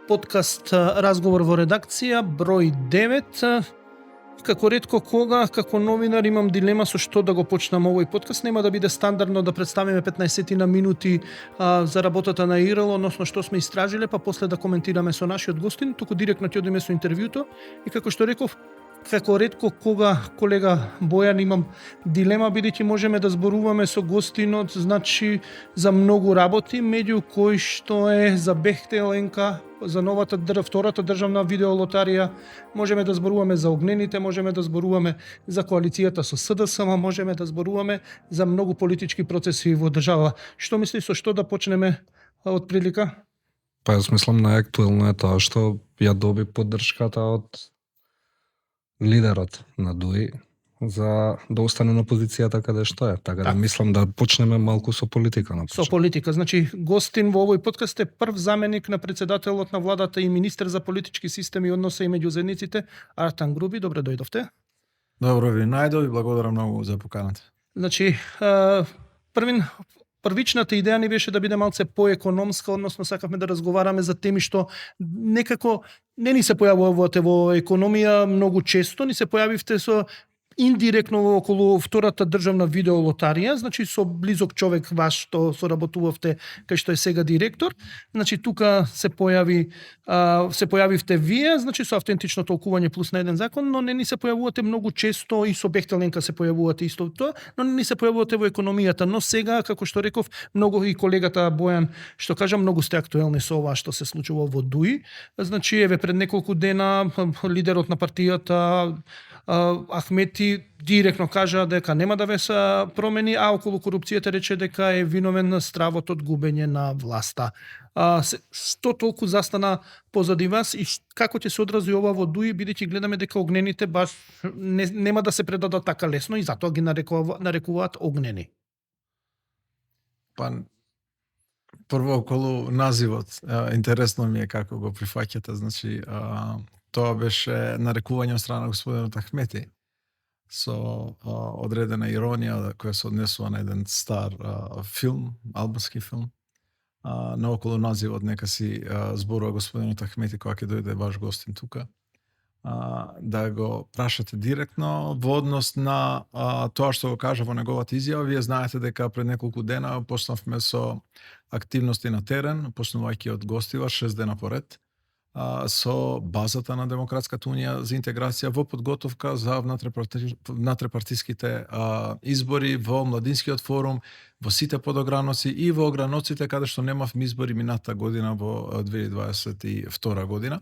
подкаст Разговор во редакција, број 9. Како ретко кога, како новинар имам дилема со што да го почнам овој подкаст. Нема да биде стандардно да представиме 15 на минути за работата на ИРЛ, односно што сме истражиле, па после да коментираме со нашиот гостин, туку директно ќе одиме со интервјуто. И како што реков, како ретко кога, колега Бојан, имам дилема, бидејќи можеме да зборуваме со гостинот, значи за многу работи, меѓу кои што е за Бехтел НК, за новата втората државна видеолотарија, можеме да зборуваме за огнените, можеме да зборуваме за коалицијата со СДСМ, можеме да зборуваме за многу политички процеси во држава. Што мислиш, со што да почнеме од прилика? Па јас мислам најактуелно е тоа што ја доби поддршката од лидерот на ДУИ за да остане на позицијата каде што е. Така да мислам да почнеме малку со политика на почеток. Со политика. Значи, гостин во овој подкаст е прв заменик на председателот на владата и министер за политички системи и односи и меѓу заедниците, Артан Груби. Добре дојдовте. Добро ви најдов и благодарам многу за поканата. Значи, првичната идеја ни беше да биде малце поекономска, односно сакавме да разговараме за теми што некако не ни се појавувате во економија многу често, ни се појавивте со индиректно околу втората државна видеолотарија, значи со близок човек ваш што соработувавте кај што е сега директор. Значи тука се појавивте вие, значи со автентично толкување плюс на еден закон, но не ни се појавувате многу често и со Бехтел НК се појавувате исто тоа, но не ни се појавувате во економијата, но сега како што реков, многу и колегата Бојан што кажа, многу сте актуелни со ова што се случува во ДУИ. Значи еве пред неколку дена лидерот на партијата Ахмети директно кажа дека нема да ве се промени, а околу корупцијата рече дека е виновен на стравот од губење на власта. Што толку застана позади вас и како ќе се одрази ова во ДУИ, бидејќи гледаме дека огнените баш нема да се предадат така лесно и затоа ги нарекуваат огнени? Па прво околу називот, интересно ми е како го прифаќате, значи тоа беше нарекување од страна на господинот Ахмети со одредена иронија која се однесува на еден стар филм, албански филм. Наоколу називот нека си зборува господинот Ахмети кога ќе дојде ваш гостин тука. Да го прашате директно во однос на тоа што го кажа во неговата изјава. Вие знаете дека пред неколку дена почнавме со активности на терен, почнувајќи од Гостива 6 дена поред, со базата на Демократската унија за интеграција во подготовка за внатрепартиските избори, во Младинскиот форум, во сите подограноци и во ограноците каде што немавме избори мината година во 2022 година.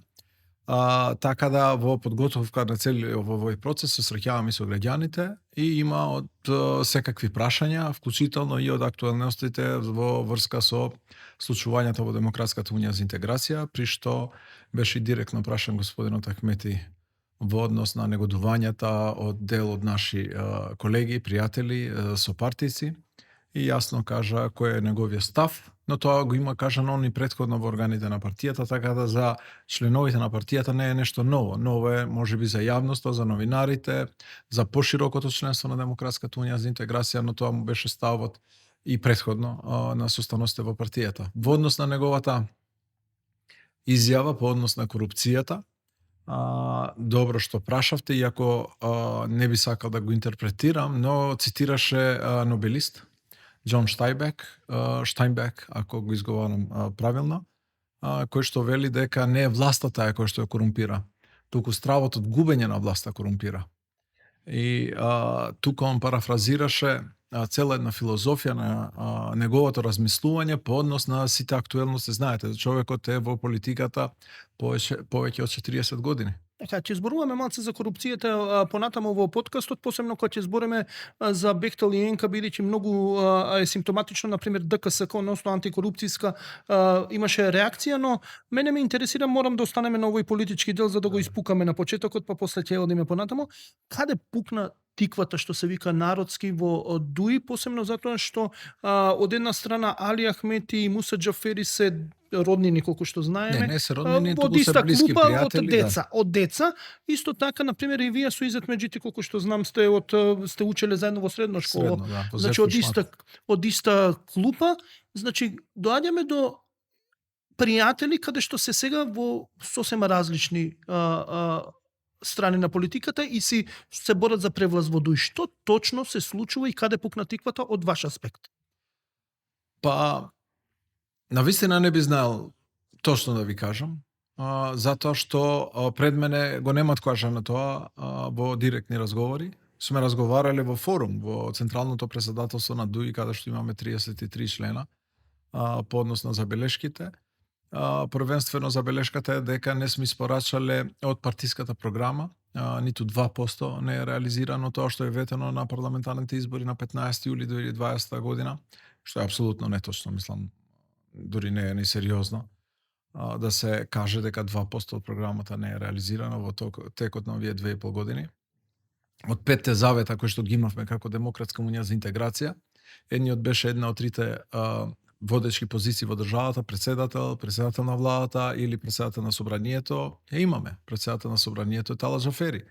Така да во подготовка на целиот овој процес се среќаваме со граѓаните и има од секакви прашања, вклучително и од актуелностите во врска со случувањата во Демократската унија за интеграција, при што беше директно прашан господинот Ахмети во однос на негодувањата од дел од наши колеги, пријатели, сопартици и јасно кажа кој е неговиот став, но тоа го има кажано и претходно во органите на партијата, така да за членовите на партијата не е нешто ново. Ново е можеби за јавноста, за новинарите, за поширокото членство на Демократската унија за интеграција, но тоа му беше ставот и претходно на составностите во партијата. Во однос на неговата изјава по однос на корупцијата, добро што прашавте, иако не би сакал да го интерпретирам, но цитираше нобелист Џон Штајнбек, ако го изговарам правилно, кој што вели дека не е власта таа која што ја корумпира, туку стравот од губење на власта корумпира. И тука он парафразираше цела една филозофија на неговото размислување по однос на сите актуелности. Знаете, човекот е во политиката повеќе од 40 години. Така, ќе зборуваме малце за корупцијата понатаму во подкастот, посебно кога ќе збориме за Бехтел и НК, бидејќи многу е симптоматично, например ДКСК, односно антикорупцијска, имаше реакција, но мене ме интересира, морам да останеме на овој политички дел за да го испукаме на почетокот, па после ќе одиме понатаму. Каде пукна тиквата што се вика народски во ДУИ, посебно затоа што од една страна Али Ахмети и Муса Џафери се роднини, колку што знаеме. Не се роднини, туку се блиски пријатели. Од деца. Исто така, например, и вие со Изет Меджити, колку што знам, сте учеле заедно во средна школа. Значи, од иста клупа. Значи, доаѓаме до пријатели каде што се сега во сосема различни страни на политиката и се борат за превласт во Дуј. Што точно се случува и каде пукна тиквата од ваш аспект? Па, навистина не би знаел точно да ви кажам, затоа што пред мене го немат кажа на тоа во директни разговори. Сме разговарале во форум, во Централното председателство на ДУИ, каде што имаме 33 члена, по однос на забелешките. Првенствено забелешката е дека не сме испорачале од партиската програма, ниту 2% не е реализирано тоа што е ветено на парламентарните избори на 15 јули 2020 година, што е апсолутно неточно, мислам, дури не е ни сериозно да се каже дека 2% од програмата не е реализирано во текот на овие 2,5 години. Од 5 завета кои што ги имавме како Демократска унија за интеграција, едниот беше една од трите водечки позиции во државата, председател на владата или председател на собранието, имаме. Председател на собранието е Тала Џафери.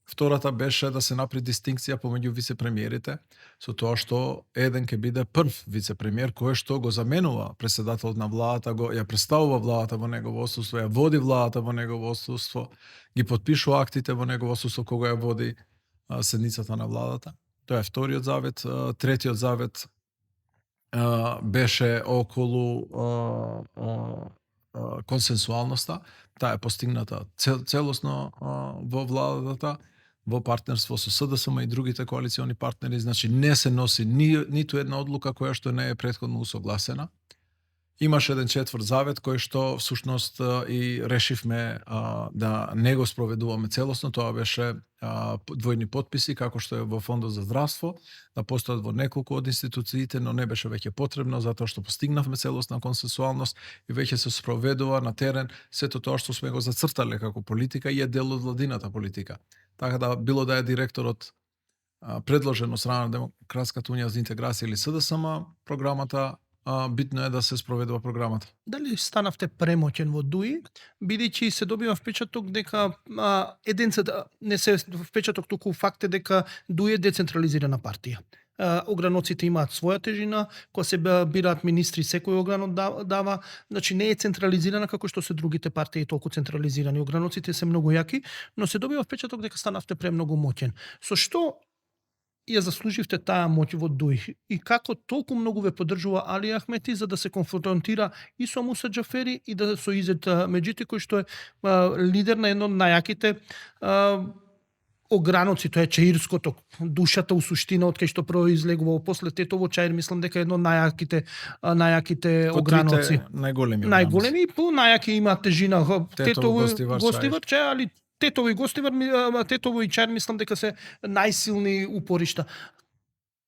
Втората беше да се направи дистинкција помеѓу вице-премиерите, со тоа што еден ќе биде прв вице-премиер кој што го заменува председателот на владата, ја представува владата во негово отсуство, ја води владата во негово отсуство, ги потпишува актите во негово отсуство кога ја води седницата на владата. Тоа е вториот завет. Третиот завет беше околу консенсуалноста. Таа е постигната целосно во владата, во партнерство со СДСМ и другите коалициони партнери, значи не се носи ниту една одлука која што не е претходно усогласена. Имаше еден четврт завет кој што всушност и решивме да не го спроведуваме целосно, тоа беше двојни потписи како што е во Фондот за здравство, да постојат во неколку од институциите, но не беше веќе потребно затоа што постигнавме целосна консенсуалност и веќе се спроведува на терен сето тоа што сме го зацртале како политика и е дел од владината политика. Така да било да е директорот предложен од страна на Демократската унија за интеграција или СДСМ, програмата битно е да се спроведува програмата. Дали станавте премоќен во ДУИ, бидејќи се добива впечаток дека не се впечаток, туку факт е дека ДУИ е децентрализирана партија. Ограноците имаат своја тежина, кога се бираат министри, секој огранот дава, значи не е централизирана како што се другите партии толку централизирани. Ограноците се многу јаки, но се добива впечаток дека станавте премногу моќен. Со што ја заслуживте таа моќ во ДУИ и како толку многу ве поддржува Али Ахмети за да се конфронтира и со Муса Џафери и да со Изет Меджити кој што е лидер на едно од најаките ограноци, тоа е чаирското, душата у суштина од кај што произлегува после Тетово чаир, мислам дека е едно од најаките ограноци. Најголеми и по најаки има тежина Тетово Гостивар чаир, али Тетово и Гостивар, Тетово и чаир мислам дека се најсилни упоришта.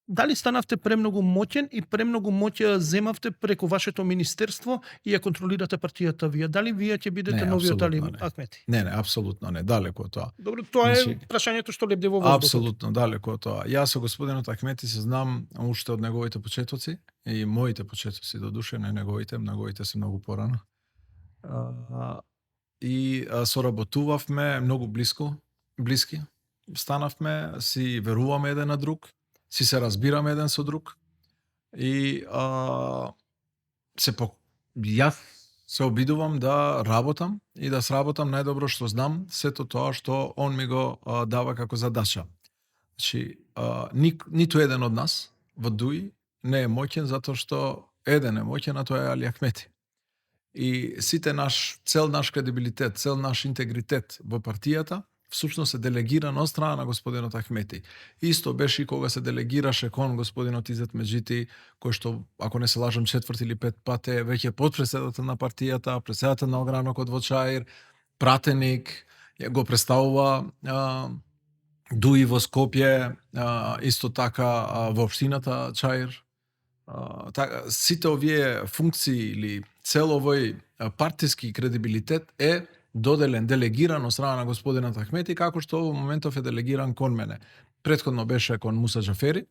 Дали станавте премногу моќен и премногу моќ земавте преку вашето министерство и ја контролирате партијата вие? Дали вие ќе бидете новиот Али Ахмети? Не, апсолутно не, далеко од тоа. Добро, тоа е прашањето што лебде во воздухот. Апсолутно далеко од тоа. Јас со господинот Ахмети се знам уште од неговите почетоци и моите почетоци до душе, не неговите се многу порано. И соработувавме многу блиски. Станавме, си веруваме еден на друг, си се разбираме еден со друг и јас се обидувам да работам и да сработам најдобро што знам, сето тоа што он ми го дава како задача. Значи, ниту еден од нас во ДУИ не е моќен затоа што еден е моќен, а тоа е Али Ахмети. И цел наш кредибилитет, цел наш интегритет во партијата всушност се делегиран од страна на господинот Ахмети. Исто беше и кога се делегираше кон господинот Изет Меджити, кој што, ако не се лажам, 4 или 5 пати веќе подпредседател на партијата, председател на огранокот во Чаир, пратеник, го представува ДУИ во Скопје, исто така во општината Чаир. Сите овие функции или цел овој партиски кредибилитет е доделен, делегиран од страна на господинот Ахмети, како што во моментов е делегиран кон мене. Претходно беше кон Муса Џафери,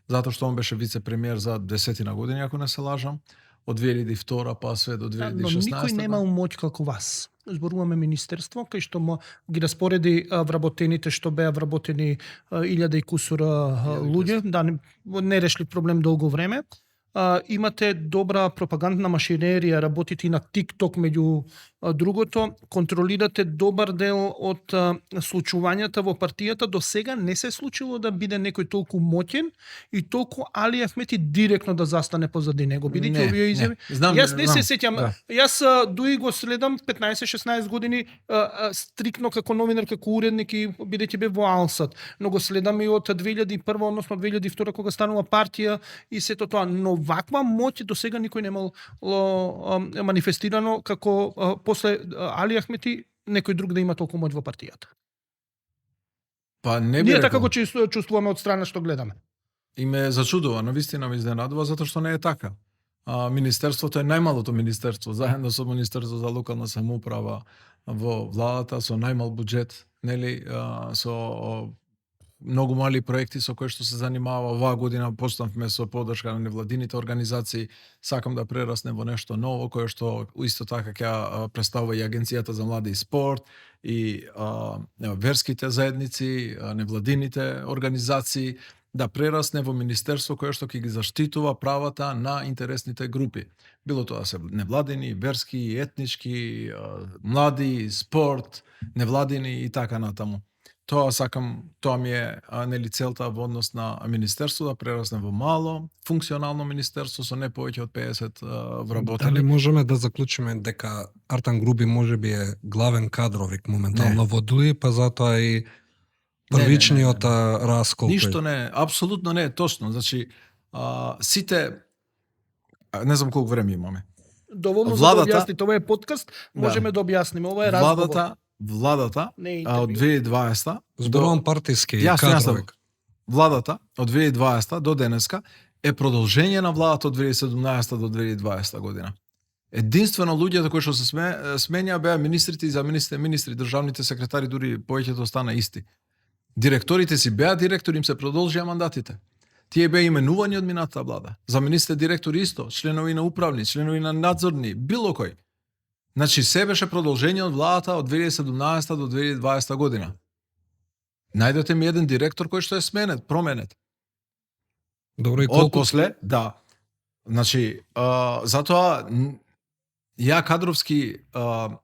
затоа што он беше вице-премиер за 10 години, ако не се лажам, од 2002 па све до 2016. Но никој нема моќ како вас. Зборуваме министерство, кај што ги распореди вработените што беа вработени 1000 и кусура луѓе, да не решли проблем долго време. имате добра пропагандна машинерија, работите и на TikTok меѓу другото, контролирате добар дел од случувањата во партијата. До сега не се случило да биде некој толку моќен и толку Али Ахмети директно да застане позади него. Бидејќи овие изјави. Јас не се сеќам. Да. Јас дуи го следам 15-16 години стрикно како новинар, како уредник и бидејќи бев во Алсат. Но го следам и од 2001, односно 2002 кога станува партија и сето тоа. Но ваква моќ до сега никој немал манифестирано како после Али Ахмети некој друг да има толку моќ во партијата. Па не би Ние рекол. така го чувствуваме од страна што гледаме. И ме зачудува, но вистина ме изненадува затоа што не е така. Министерството е најмалото министерство, заедно со Министерство за локална самоуправа во владата, со најмал буџет, нели, со многу мали проекти со кои што се занимава. Оваа година почнавме со поддршка на невладините организации, сакам да прерасне во нешто ново, кое што исто така ќе представува и Агенцијата за млади и спорт, и верските заедници, невладините организации, да прерасне во министерство кое што ќе ги заштитува правата на интересните групи. Било тоа се невладини, верски, етнички, млади, спорт, невладини и така натаму. Тоа сакам, тоа ми е нели целта во однос на министерство да прерасне во мало, функционално министерство со не повеќе од 50 вработени. Дали можеме да заклучиме дека Артан Груби можеби е главен кадровик моментално во ДУИ, па затоа и првичниот раскол. Ништо не, апсолутно не е точно. Значи, сите, не знам колку време имаме. Доволно Владата- за да објасните, ова е подкаст, можеме да објасниме, ова е разговор. Владата Не е од интервју. 2020 Зборувам партиски Јасно, кадровик. Владата од 2020 до денеска е продолжение на владата од 2017 до 2020 година. Единствено луѓето кои што се сменја беа министрите и заместните министри, државните секретари, дури повеќето стана исти. Директорите си беа директори, им се продолжија мандатите. Тие беа именувани од минатата влада. Заместните директори исто, членови на управни, членови на надзорни, било кој. Значи се беше продолжение од владата од 2017 до 2020 година. Најдете ми еден директор кој што е сменет, променет. Добро, и Од колку после, да. Значи, затоа ја кадровски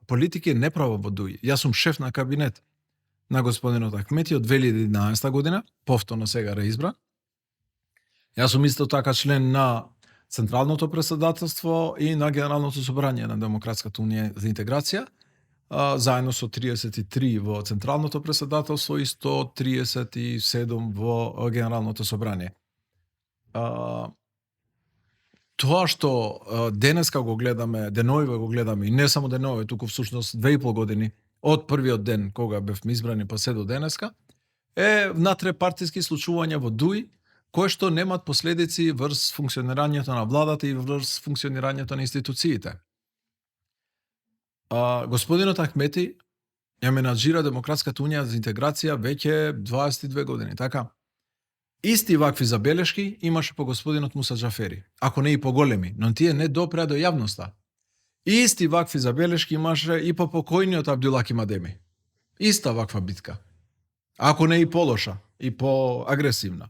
политики не правам во ДУИ. Јас сум шеф на кабинет на господинот Ахмети од 2011 година, повторно сега реизбран. Јас сум исто така член на Централното претседателство и на Генералното собрание на Демократската унија за интеграција, заедно со 33 во Централното претседателство и 137 во Генералното собрание. Тоа што денеска го гледаме, деновиве го гледаме, и не само деновиве, туку всушност 2,5 години, од првиот ден кога бевме избрани па се до денеска, е внатре-партиски случувања во ДУИ, кои што немат последици врз функционирањето на владата и врз функционирањето на институциите. Господинот Ахмети ја менаџира Демократската унија за интеграција веќе 22 години, така? Исти вакви забелешки имаше по господинот Муса Џафери, ако не и поголеми, но тие не допреа до јавноста. Исти вакви забелешки имаше и по покојниот Абдулаки Мадеми. Иста ваква битка. Ако не и полоша, и по-агресивна.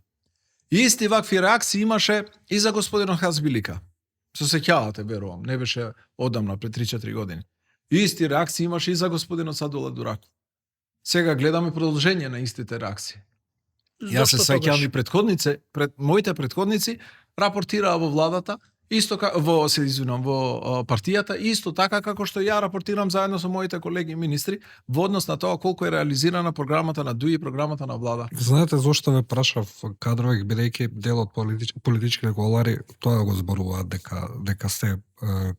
Исти вакви реакции имаше и за господинот Хазбилика. Се сеќавате, верувам, не беше одамна, пред 3-4 години. Исти реакции имаше и за господинот Садула Дураку. Сега гледаме продолжение на истите реакции. Јас се сеќавам и моите предходници рапортираа во владата, исто во партијата, исто така како што ја рапортирам заедно со моите колеги министри во однос на тоа колку е реализирана програмата на ДУИ и програмата на влада. Знаете зошто ве прашав кадровик, бидејќи дел од политичките голари тоа го зборуваат дека сте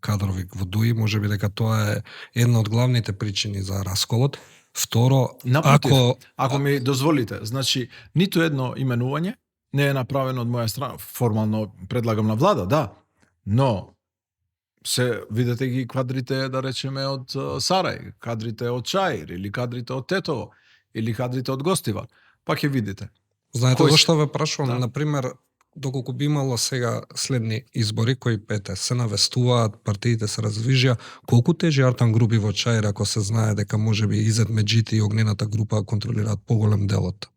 кадровик во ДУИ, можеби дека тоа е една од главните причини за расколот. Второ, напротив, ако ми дозволите, значи ниту едно именување не е направено од моја страна, формално предлагам на влада, да, но се видете ги кадрите, да речеме, од Сарај, кадрите од Чаир, или кадрите од Тетово, или кадрите од Гостивар, па ќе видите. Знаете зашто ве прашувам? Да. Например, доколку би имало сега следни избори кои се навестуваат, партиите се раздвижија, колку тежи Артан Груби во Чаир ако се знае дека можеби Изет Меджити и огнената група контролираат поголем дел од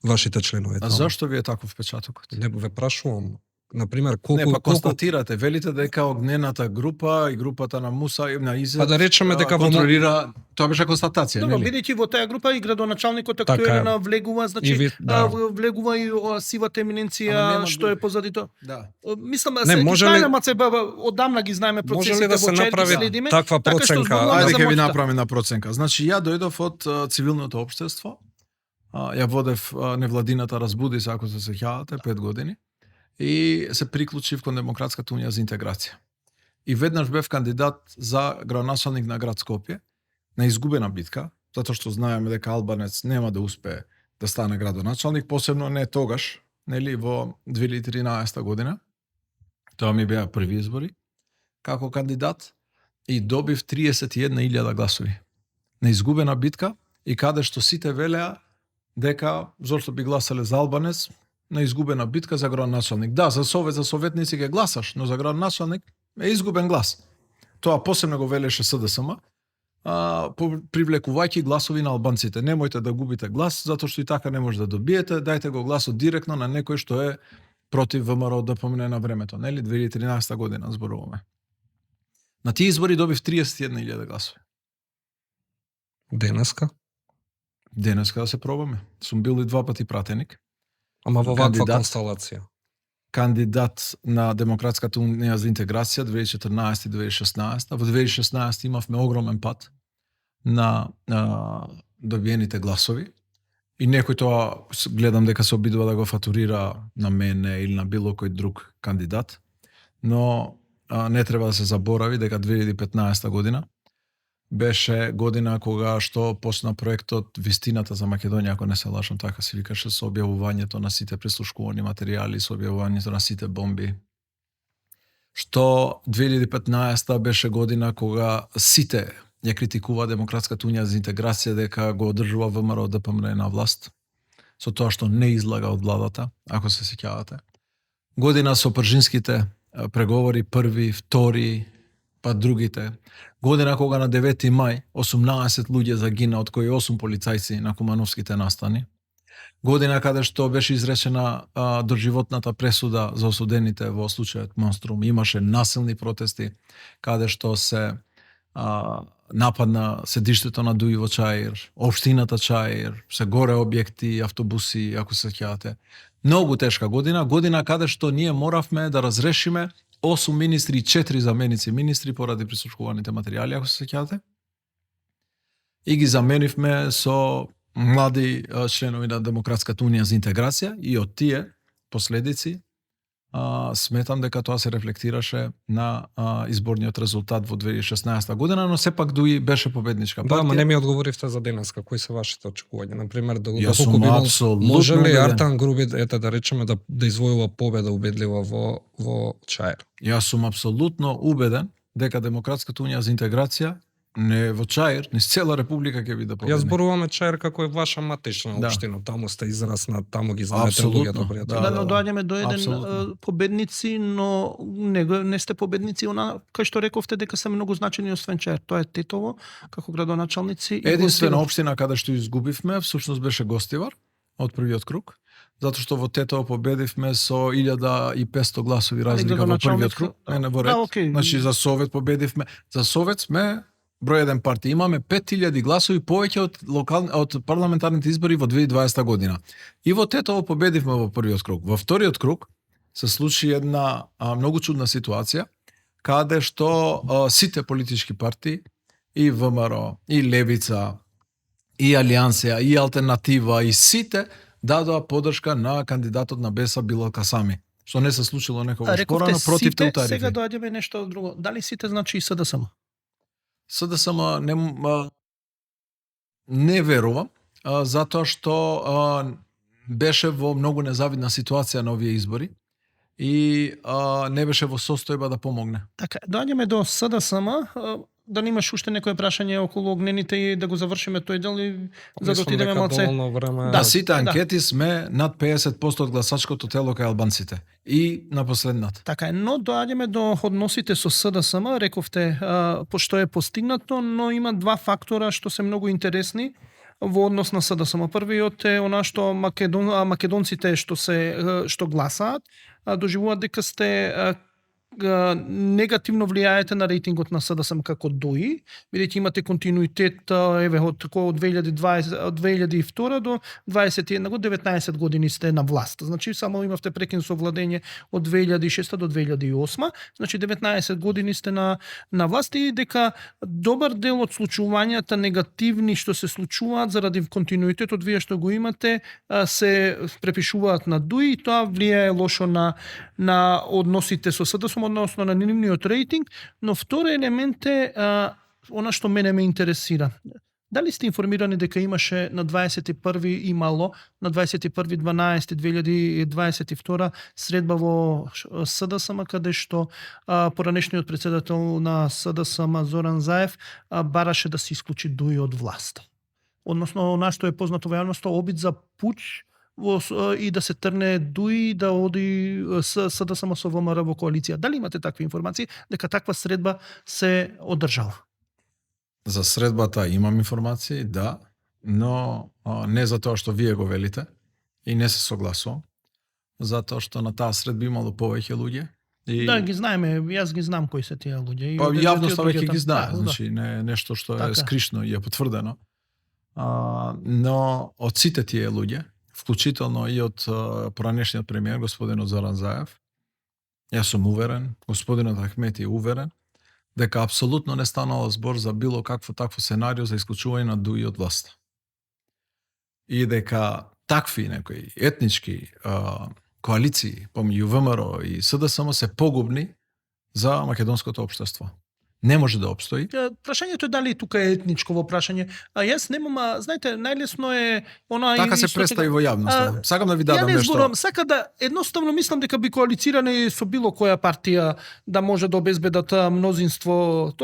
вашите членови? А зашто ви е таков впечатокот? Не ве прашувам. на пример, Не, колку па констатирате, велите дека огнената група и групата на Муса и на Изет Па да речеме дека во контролира, тоа беше констатација, Добро, нели? бидејќи во таа група и градоначалникот Така е. актуелна влегува, И значи ви- да. влегува и сивата Ама еминенција нема што е други. позади тоа. Да. Мислам, Не, се може може ли- одамна ги знаеме Може процесите ли да се во ЧАИР, ги направи следиме. таква така што проценка? зборуваме Ајде за ќе ви моќта. направиме на проценка. Значи, ја дојдов од цивилното општество, ја водев невладината Разбуди се, ако се сеќавате, 5 години, и се приклучив кон Демократската унија за интеграција. И веднаш бев кандидат за градоначалник на град Скопје, на изгубена битка, затоа што знаеме дека албанец нема да успее да стане градоначалник, посебно не тогаш, нели, во 2013 година. Тоа ми беа први избори како кандидат и добив 31.000 гласови. На изгубена битка и каде што сите велеа дека зошто би гласале за албанец на изгубена битка за градоначалник. Да, за советници ќе гласаш, но за градоначалник е изгубен глас. Тоа посебно го велеше СДСМ, привлекувајќи гласови на албанците. Немојте да губите глас, затоа што и така не може да добиете, дајте го гласот директно на некој што е против ВМРО ДПМН на времето, нели, 2013 година зборуваме. На тие избори добив 31.000 гласови. денеска, Денеска да се пробаме. Сум бил и 2 пати пратеник. ама во ваква Кандидат. констелација. Кандидат на Демократската унија за интеграција 2014-2016. Во 2016 имавме огромен пат на добиените гласови. И некој тоа гледам дека се обидува да го фатурира на мене или на било кој друг кандидат. Но не треба да се заборави дека 2015 година беше година кога што почна проектот Вистината за Македонија, ако не се лажам, така се викаше, со објавувањето на сите прислушкувани материјали, со објавувањето на сите бомби. Што 2015 беше година кога сите ја критикува Демократската унија за интеграција дека го одржува ВМРО ДПМН на власт, со тоа што не излага од владата, ако се сеќавате. Година со пржинските преговори, први, втори, па другите. Година кога на 9 мај 18 луѓе загина, од кои 8 полицајци на Кумановските настани. Година каде што беше изречена доживотната пресуда за осудените во случајот Монструм. Имаше насилни протести каде што се нападна седиштето на ДУИ во ЧАИР, општината ЧАИР, се горе објекти, автобуси, ако се сеќавате. Многу тешка година, година каде што ние моравме да разрешиме 8 министри и 4 заменици министри поради прислушкуваните материјали, ако се сеќавате. И ги заменивме со млади членови на Демократската унија за интеграција и од тие последици сметам дека тоа се рефлектираше на изборниот резултат во 2016 година, но сепак ДУИ беше победничка Да, ама партија. не ми одговоривте за денеска. Кои се вашите очекувања? Например, Јас доколку сум би мол- апсолутно може ли убеден. Артан Груби, ете да речеме, да извојува победа убедлива во ЧАИР? Јас сум апсолутно убеден дека Демократската унија за интеграција не во ЧАИР, не цела република ќе биде Јас победник. зборуваме ЧАИР како е ваша матична Да. општина, таму сте израснат, таму ги знаете Апсолутно, луѓето, пријатели. да. Но доаѓаме до еден Апсолутно. победници, но не сте победници она кај што рековте дека се многу значени освен ЧАИР. Тоа е Тетово како градоначалници и Единствена Гостивар. општина каде што изгубивме всушност беше Гостивар од првиот круг, затоа што во Тетово победивме со 1500 гласови разлика во првиот круг, не во ред. Да, окей. Значи за Совет победивме. За Совет сме број 1 партија. Имаме 5000 гласови повеќе од парламентарните избори во 2020 година. И во Тетово победивме во првиот круг. Во вториот круг се случи една многу чудна ситуација, каде што сите политички партии, и ВМРО, и Левица, и Алијансија, и Алтернатива, и сите дадоа поддршка на кандидатот на Беса Билал Касами, што не се случило некогаш Рековте порано против сите, Теутарифи. сега доаѓаме нешто друго. Дали сите значи и СДСМ? СДСМ не верувам, затоа што беше во многу незавидна ситуација на овие избори и не беше во состојба да помогне. Така, доаѓаме до СДСМ, да немаш уште некое прашање околу огнените и да го завршиме тој дел и за да Мислам отидеме дека малце. доволно време. Да, сите анкети сме над 50% од гласачкото тело кај албанците. И на последната. Така е, но доаѓаме до односите со СДСМ, рековте што е постигнато, но има два фактора што се многу интересни во однос на СДСМ. Првиот е она што македонците што гласаат, доживуваат дека сте негативно влијаете на рейтингот на СДСМ како ДОИ, бидејќи имате континуитет од 2020 од 2002 до 21 година, 19 години сте на власт. Значи само имавте прекин со владење од 2006 до 2008, значи 19 години сте на власт и дека добар дел од случувањата негативни што се случуваат заради континуитетот вие што го имате се препишуваат на ДОИ и тоа влијае лошо на односите со СДСМ, односно на нивниот рейтинг, но втори елемент е она што мене ме интересира. Дали сте информирани дека имаше на 21 имало на 21.12.2022 средба во СДСМ каде што поранешниот председател на СДСМ Зоран Заев бараше да се исклучи ДОИ од власт. Односно, она што е познато во јавноста, обид за пуч и да се трне ДОИ да оди СДСМ со ВМРО во коалиција. Дали имате такви информации дека таква средба се одржала? За средбата имам информации, да, но не за тоа што вие го велите и не се согласувам, затоа што на таа средба имало повеќе луѓе. И... Да, ги знаеме, јас ги знам кои се тие луѓе. Па јавноста веќе ги знае, да, значи не нешто што така е скришно и е потврдено. Но од сите тие луѓе, вклучително и од поранешниот премиер господинот Зоран Заев, јас сум уверен, господинот Ахмети е уверен дека апсолутно не станало збор за било какво такво сценарио за исклучување на ДОИ од власта. И дека такви некои етнички коалиции помеѓу ВМРО и СДСМ се погубни за македонското општество. Не може да обстои. Прашањето е дали тука е етничко во прашање. Јас немам, знаете, најлесно е она Така се представи во јавноста. Сакам да ви дадам нешто. Ја не зборувам, нешто. едноставно мислам дека би коалицирани со било која партија да може да обезбедат мнозинство.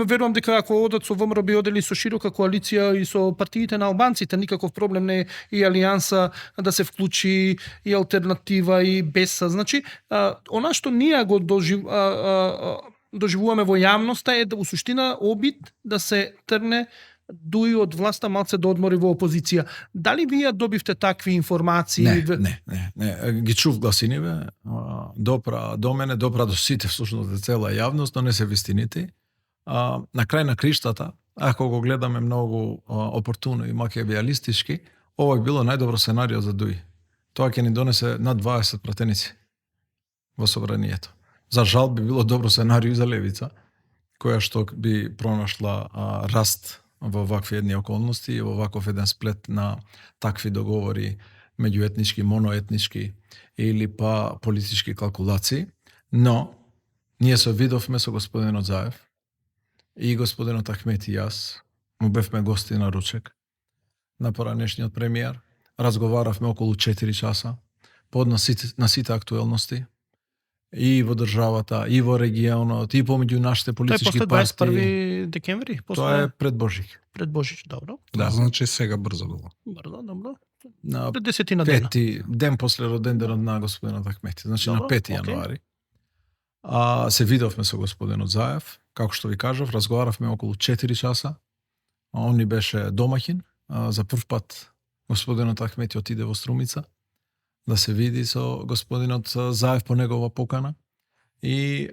Верувам дека ако одат со ВМРО би одели со широка коалиција и со партиите на албанците, никаков проблем не е и алијанса да се вклучи и алтернатива и БЕСА. Значи, она што ние го доживуваме во јавноста е да во суштина обид да се трне ДОИ од власта малце да одмори во опозиција. Дали вие добивте такви информации? Не. Ги чув гласиниве, допра до мене, допра до сите всушност до цела јавност, но не се вистините. На крај на криштата, ако го гледаме многу опортуно и макиавијалистички, ова е било најдобро сценарио за ДОИ. Тоа ќе ни донесе над 20 пратеници во собранието. За жал би било добро сценарио за левица, која што би пронашла раст во вакви едни околности и во ваков еден сплет на такви договори меѓуетнички, моноетнички или па политички калкулации, но ние се видовме со господинот Заев и господинот Ахмети и јас, му бевме гости на ручек на поранешниот премиер, разговаравме околу 4 часа на сите актуелности и во државата, и во регионот, и помеѓу нашите политички партии. Тоа е после 21 декември? Тоа е пред Божик. Пред Божич, добро. Да. Значи сега брзо било. Брзо, добро. На пред 10 дена. Пети ден после роден денот на господинот Ахмети. Значи добро, на 5 јануари. Се видовме со господинот Заев, како што ви кажав, разговаравме околу 4 часа. Он ни беше домаќин. За прв пат господинот Ахмети отиде во Струмица да се види со господинот Заев по негова покана и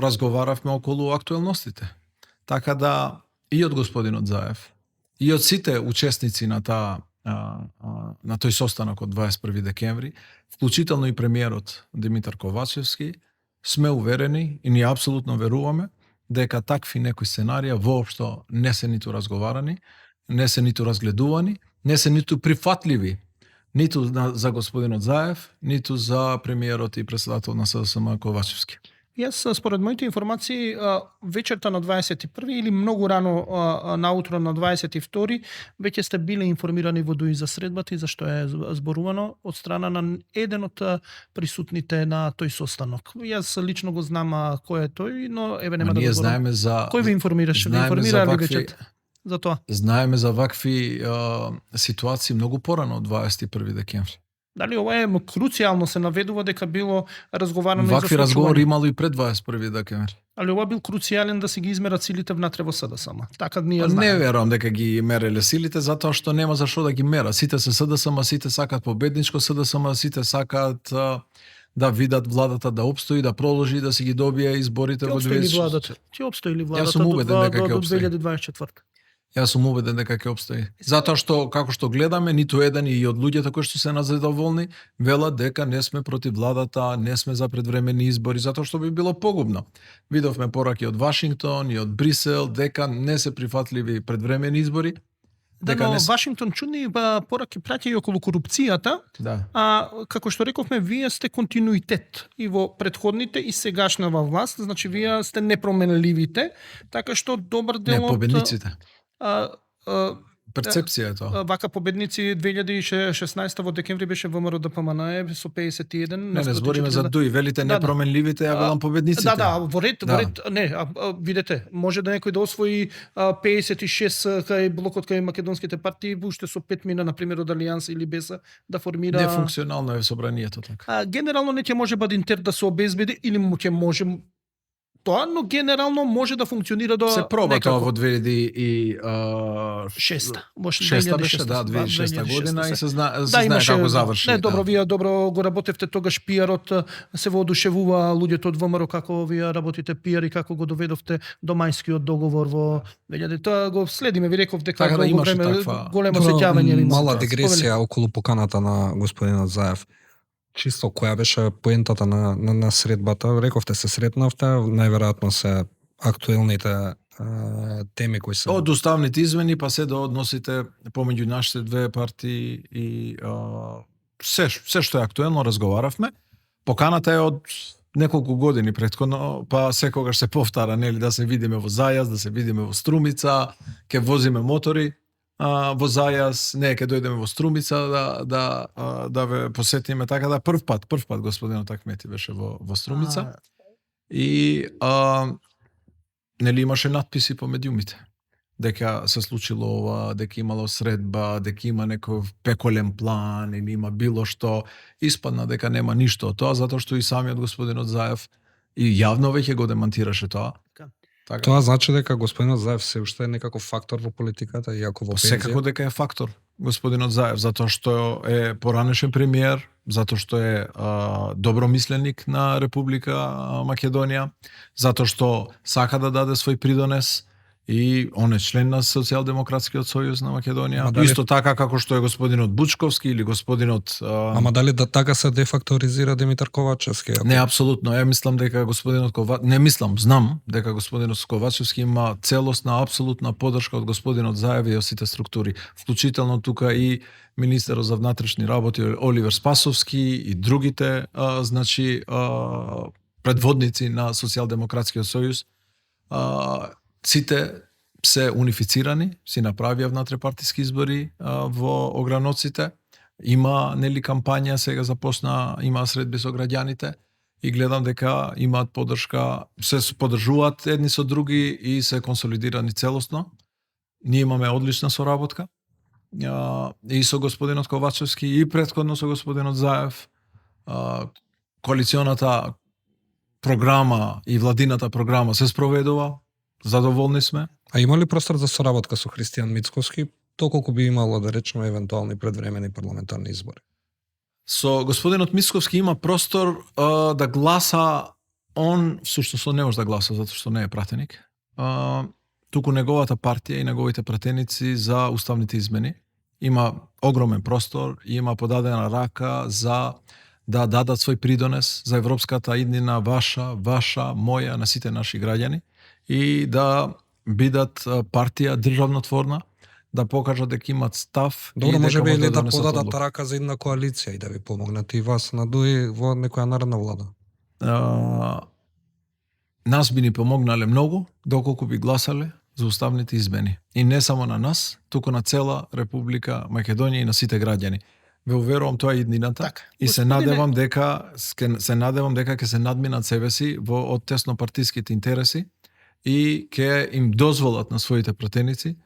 разговаравме околу актуелностите. Така да и од господинот Заев и од сите учесници на на тој состанок од 21 декември, вклучително и премиерот Димитар Ковачевски, сме уверени и ние апсолутно веруваме дека такви некои сценарија воопшто не се ниту разговарани, не се ниту разгледувани, не се ниту прифатливи ниту за господинот Заев, ниту за премиерот и председател на СДСМ Ковачевски. Јас, според моите информации, вечерта на 21 или многу рано наутро на 22 веќе сте биле информирани во ДОИ за средбата и за што е зборувано од страна на еден од присутните на тој состанок. Јас лично го знам кој е тој, но еве нема да го знаеме за кој ви информираше? Ви информира ли вечерта за тоа? Знаеме за вакви ситуации многу порано од 21 декември. Дали ова е круцијално се наведува дека било разговарано и за Вакви разговори случување. имало и пред 21 декември. Али ова бил круцијален да се ги измерат силите внатре во СДСМ. Така ние Не знаеме. верувам дека ги мереле силите, затоа што нема за што да ги мера. Сите се СДСМ, сите сакаат победничко СДСМ, сите сакаат да видат владата да обстои, да продолжи, да си ги добие изборите Ќе во обстои ли 2000. владата? Ќе обстои ли владата сум убеден дека ќе до обстои. 2024? Јас сум убеден дека ќе обстои. Затоа што, како што гледаме, ниту еден и од луѓето кои што се назадоволни, велат дека не сме против владата, не сме за предвремени избори, затоа што би било погубно. Видовме пораки од Вашингтон и од Брисел дека не се прифатливи предвремени избори. Да, Дека но не Вашингтон чудни пораки праќа и околу корупцијата, Да. а како што рековме, вие сте континуитет и во претходните и сегашнава власт, значи вие сте непроменливите, така што добар дел Не, од победниците. Перцепција е тоа. вака победници 2016 во декември беше ВМРО ДПМН со 51. Не збориме за дуи, велите Да, да. непроменливите, ја велам победниците. Да, да, во ред, Да. не, видете, може да некој да освои 56 кај блокот кај македонските партии, уште со 5 мина, например, од Алијанса или БЕСА, да формира... Нефункционално е собранието така. Генерално не ќе може Бадинтер да се обезбеди, или му ќе може тоа, но генерално може да функционира до Се проба некако. тоа во 2006 Шеста. Во Шеста беше, да, 2006 година и се знае имаше, како заврши. Не, добро, да. вие добро го работевте тогаш пиарот, се воодушевува луѓето од ВМРО како вие работите пиар и како го доведовте до мајскиот договор во 2000. Тоа го следиме, ви реков дека Така да, долго имаше време таква- големо Добро, сеќавање има. мала Спомени. дигресија околу поканата на господинот Заев. Чисто која беше поентата на средбата? Рековте се сретнавте, најверојатно се актуелните теми кои се... Од уставните измени па се до односите помеѓу нашите две партии и се што е актуелно разговаравме. Поканата е од неколку години претходно, па секогаш се повтара, нели, да се видиме во Зајас, да се видиме во Струмица, ќе возиме мотори во Зајас, не, ќе дојдеме во Струмица да ве посетиме, така да прв пат господинот Ахмети беше во Струмица. И нели имаше надписи по медиумите дека се случило ова, дека имало средба, дека има некој пеколен план или има било што. Испадна дека нема ништо од тоа, затоа што и самиот господинот Заев и јавно веќе го демантираше тоа. Така. Тоа значи дека господинот Заев се уште е некаков фактор во политиката, иако во пензија. Секако дека е фактор господинот Заев, затоа што е поранешен премиер, затоа што е добромисленик на Република Македонија, затоа што сака да даде свој придонес и он е член на Социјалдемократскиот сојуз на Македонија. Дали... Исто така како што е господинот Бучковски или господинот... Ама дали да така се дефакторизира Димитар Ковачевски? Ако... Не, апсолутно. Ја мислам дека господинот Ковачевски... Не мислам, знам дека господинот Ковачевски има целосна, апсолутна поддршка од господинот Заев и од сите структури. Вклучително тука и министерот за внатрешни работи Оливер Спасовски и другите предводници на Социјалдемократскиот сојуз. Сите се унифицирани, си направија внатрепартиски избори во ограноците. Има нели кампања, сега започна, има средби со граѓаните и гледам дека имаат поддршка, се поддржуваат едни со други и се консолидирани целосно. Ние имаме одлична соработка и со господинот Ковачевски и претходно со господинот Заев. Коалиционата програма и владината програма се спроведува. Задоволни сме. А има ли простор за соработка со Христијан Мицковски, доколку би имало, да речеме, евентуални предвремени парламентарни избори? Со господинот Мицковски има простор да гласа, он всушност не може да гласа затоа што не е пратеник. Туку неговата партија и неговите пратеници за уставните измени има огромен простор и има подадена рака за да дадат свој придонес за европската иднина ваша, моја, на сите наши граѓани и да бидат партија државнотворна, да покажат дека имат став. Добро, и може би дека или да донесат подадат одлука. рака за една коалиција и да ви помогнат и вас на дуи во некоја наредна влада. Нас би ни помогнале многу доколку би гласале за уставните измени. И не само на нас, туку на цела Република Македонија и на сите граѓани. Ве уверувам тоа е иднината Така. и се Господине- надевам дека ќе се надминат себе си во од теснопартиските интереси и ќе им дозволат на своите пратеници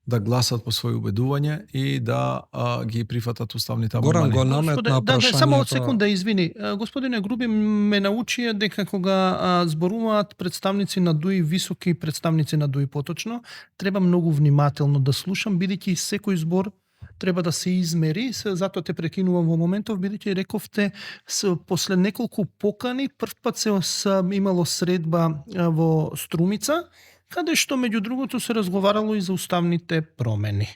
да гласат по своје убедување и да ги прифатат уставните Горан амандмани. го наметна прашањето. Само од секунда, извини. Господине Груби ме научија дека кога зборуваат представници на ДУИ високи, представници на ДУИ поточно, треба многу внимателно да слушам, бидејќи секој збор треба да се измери, затоа те прекинувам во моментов, бидејќи рековте после неколку покани, прв пат се имало средба во Струмица, каде што меѓу другото се разговарало и за уставните промени.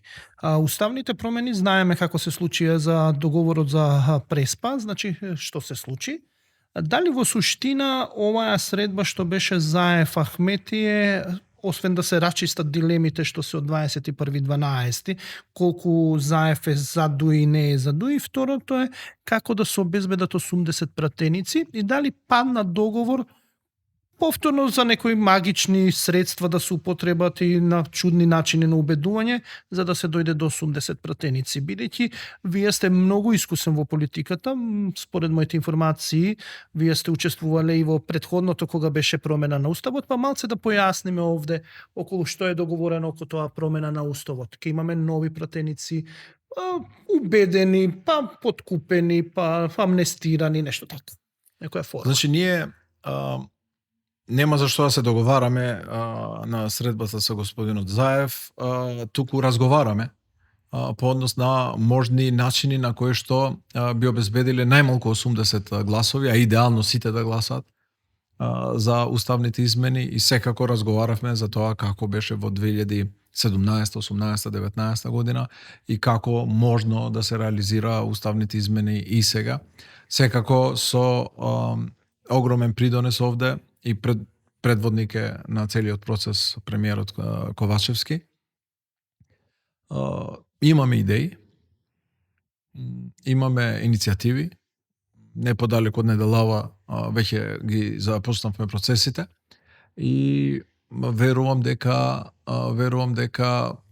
Уставните промени знаеме како се случија за договорот за Преспа, значи што се случи. Дали во суштина оваа средба што беше Заев Ахметије, освен да се рачистат дилемите што се од 21.12, колку Заев е за ДУИ и не е за ДУИ, второто е како да се обезбедат 80 пратеници и дали падна договор повторно за некои магични средства да се употребат и на чудни начини на убедување за да се дојде до 80 пратеници. Бидејќи вие сте многу искусен во политиката, според моите информации, вие сте учествувале и во претходното кога беше промена на уставот, па малце да појасниме овде околу што е договорено околу тоа промена на уставот. Ке имаме нови пратеници, убедени, па подкупени, па амнестирани, нешто така. Некоја форма. Значи ние нема за што да се договараме на средбата со господинот Заев, туку разговараме по однос на можни начини на кои што би обезбедиле најмалку 80 гласови, а идеално сите да гласат за уставните измени и секако разговаравме за тоа како беше во 2017, 18, 19 година и како можно да се реализира уставните измени и сега. Секако со огромен придонес овде и предводник е на целиот процес премиерот Ковачевски. Имаме идеи, имаме иницијативи, не подалеку од неделава веќе ги започнавме процесите и верувам дека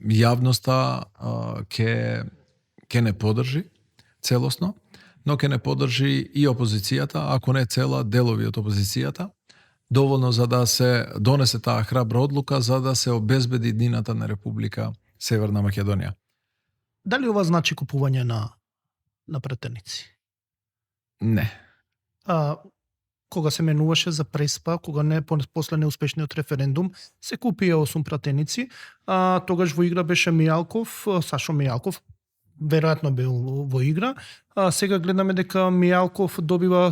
јавноста ќе не подржи целосно, но ќе не подржи и опозицијата, ако не цела, делови од опозицијата, доволно за да се донесе таа храбра одлука за да се обезбеди иднината на Република Северна Македонија. Дали ова значи купување на пратеници? Не. Кога се менуваше за Преспа, кога не после неуспешниот референдум, се купија 8 пратеници. Тогаш во игра беше Мијалков, Сашо Мијалков, веројатно бил во игра. Сега гледаме дека Мијалков добива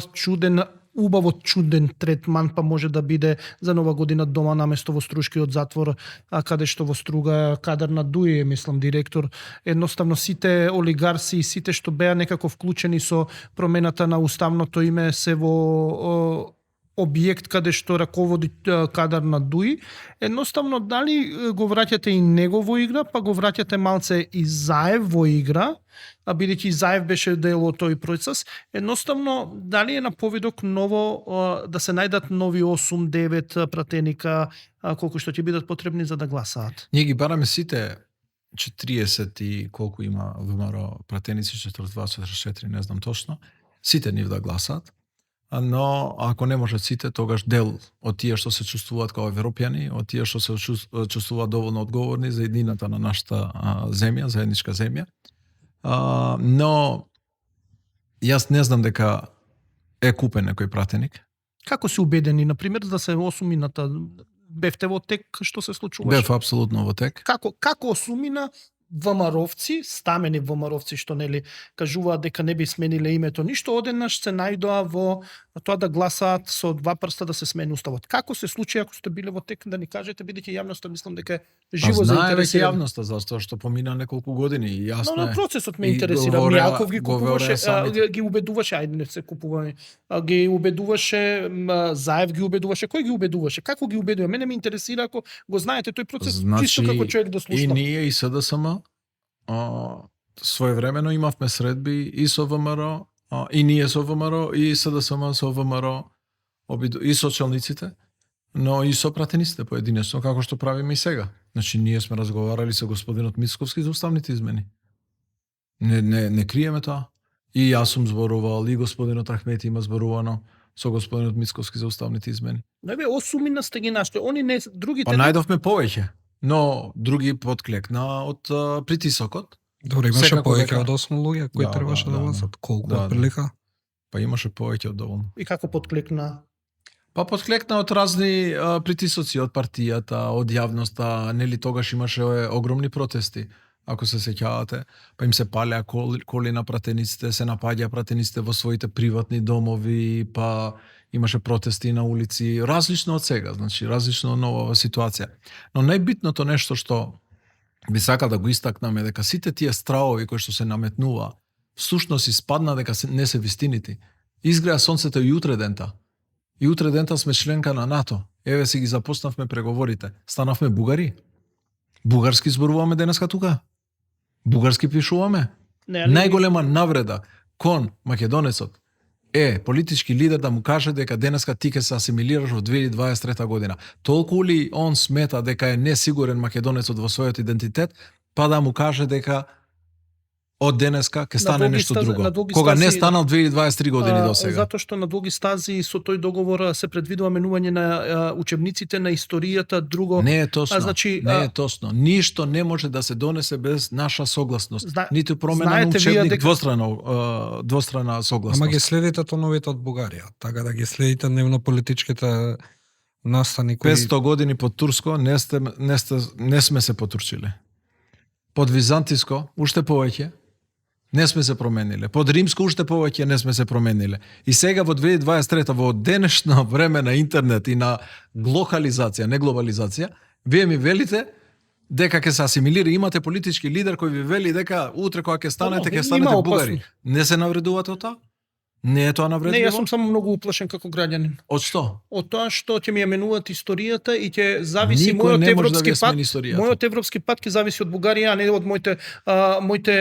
убаво чуден третман, па може да биде за нова година дома наместо во Струшкиот затвор, каде што во Струга кадар на ДУИ, мислам, директор. Едноставно сите олигарси и сите што беа некако вклучени со промената на уставното име се во објект каде што раководи кадар на ДУИ. Едноставно, дали го враќате и него во игра, па го враќате малце и Заев во игра, бидејќи Заев беше дел од тој процес, едноставно, дали е на повидок ново да се најдат нови 8-9 пратеника, колку што ќе бидат потребни за да гласаат? Ние ги бараме сите 40 и колку има ВМРО пратеници, 42, 44, не знам точно, сите нив да гласаат. Но ако не можат сите, тогаш дел од тие што се чувствуваат како европјани, од тие што се чувствуваат доволно одговорни за еднината на нашата земја, заедничка земја. Но јас не знам дека е купен некој пратеник. Како се убедени, например, да се 8-мината бевте во тек што се случуваше? Бев апсолутно во тек. Како 8-мина ВМРО-вци, стамени ВМРО-вци што нели кажуваат дека не би смениле името ништо, одеднаш се најдоа во тоа да гласаат со два прста да се смени уставот. Како се случи ако сте биле во тек, да ни кажете, бидејќи јавноста мислам дека живо знае веќе заинтересирана. јавноста затоа што помина неколку години и јасно Но е. процесот ме И интересира. говореа- Мијалков ги говореа купуваше, самите. ги убедуваше, ајде не се купува, ги убедуваше, Заев ги убедуваше, кој ги убедуваше? Како ги убедува? Мене ме интересира ако го знаете тој процес, чисто како човек да И слушам. ние и СДСМ своевремено имавме средби и со ВМРО, и ние со ВМРО, и СДСМ со ВМРО, и со челниците, но и со пратениците поединечно, како што правиме и сега. Значи, ние сме разговарали со господинот Мицковски за уставните измени. Не криеме тоа. И јас сум зборувал, и господинот Ахмети има зборувано со господинот Мицковски за уставните измени. Не бе, 8 мина сте ги нашли. Они не другите Па најдовме повеќе. но други подклекна од притисокот. Добре, имаше Секако повеќе дека- од 8 луѓе кои Да, требаше да, да да, гласат. Колку да, да. отприлика? Па имаше повеќе од доволно. И како подклекна? Па подклекна од разни притисоци од партијата, од јавноста, нели тогаш имаше огромни протести, ако се сеќавате, па им се палеа коли на пратениците, се напаѓа пратениците во своите приватни домови, па имаше протести на улици, различно од сега, значи различно од нова ситуација. Но најбитното нешто што би сакал да го истакнаме дека сите тие страови кои што се наметнува, всушност испадна дека не се вистините. Изгреа сонцето и утре дента. И утре дента сме членка на НАТО. Еве си ги започнавме преговорите. Станавме бугари. Бугарски зборуваме денеска тука. Бугарски пишуваме. Не, Најголема навреда кон македонецот е политички лидер да му каже дека денеска ти ќе се асимилираш во 2023 година. Толку ли он смета дека е несигурен македонецот во својот идентитет, па да му каже дека од денеска ќе стане долги нешто стази- друго. на долги Кога не стази- станал 2023 години до сега. Затоа што на долги стази со тој договор се предвидува менување на учебниците на историјата, друго. Не е тосно. значи, не е тосно. Ништо не може да се донесе без наша согласност. Ниту промена на знаете вие учебник, дека- двострана согласност. Ама ги следите тоновите од Бугарија, така да ги следите дневно-политичките настани кои 500 години под турско не сме се потурчиле. Под византиско уште повеќе не сме се промениле. Под римско уште повеќе не сме се промениле. И сега во 2023 во денешно време на интернет и на глокализација, не глобализација, вие ми велите дека ќе се асимилира, имате политички лидер кој ви вели дека утре кога ќе станете, ќе Има станете опасно. бугари. Не се навредувате од тоа? Не е тоа Не, навредливо? јас сум само многу уплашен како граѓанин. Од што? Од тоа што ќе ми ја менуваат историјата и ќе зависи Никој мојот не може да европски ви пат. смени историјата. Мојот европски пат ќе зависи од Бугарија, а не од моите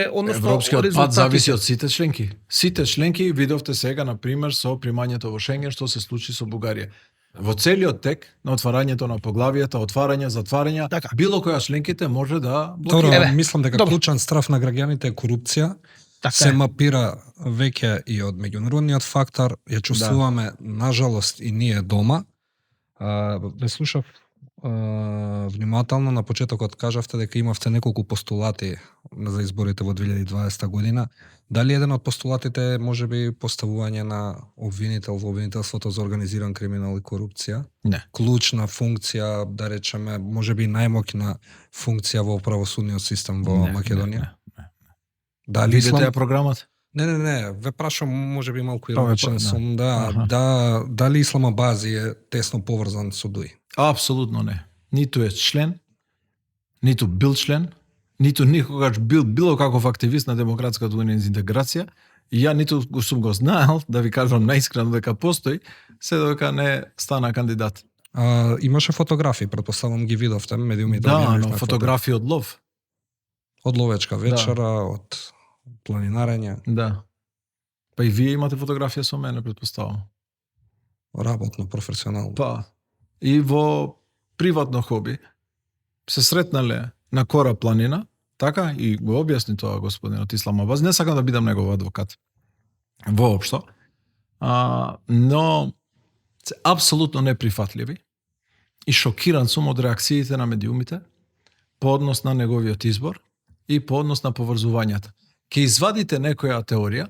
односно Европскиот пат резултатите. зависи од сите членки. Сите членки видовте сега на пример со примањето во Шенген што се случи со Бугарија. Во целиот тек на отварањето на поглавијата, отварање, затварање, Така. било која од членките може да Добро, блокира. Еве, мислам дека добро. клучен страф на граѓаните е корупција. Така Се е. мапира веќе и од меѓународниот фактор, ја чувствуваме нажалост и ние дома. Ве слушав внимателно на почетокот кажавте дека имавте неколку постулати за изборите во 2020 година. Дали еден од постулатите е можеби поставување на обвинител во обвинителството за организиран криминал и корупција? Не. Клучна функција, да речеме, можеби најмоќна функција во правосудниот систем во Македонија? Не. Дали Видите ја ислам... програмот? Не, ве прашам можеби малку Тоа ме ироничен да. сум, Аха. дали Исламабази е тесно поврзан со ДУИ? Апсолутно не. Ниту е член, ниту бил член, ниту никогаш бил било каков активист на демократската интеграција. И ја ниту го сум го знаел, да ви кажам наискрено дека постои, се додека не стана кандидат. Имаше фотографии, претпоставам ги видовте, медиумите Да, објавивме но фотографии од лов. од ловечка вечера, од планинарење, Да. Па и вие имате фотографија со мене, претпоставам. работно, професионално. Па, и во приватно хоби се сретнале на Кора планина, така, и го објасни тоа господинот Исламабази. Не сакам да бидам негов адвокат. Воопшто. Но се апсолутно неприфатливи и шокиран сум од реакциите на медиумите по однос на неговиот избор и по однос на поврзувањата. Ке извадите некоја теорија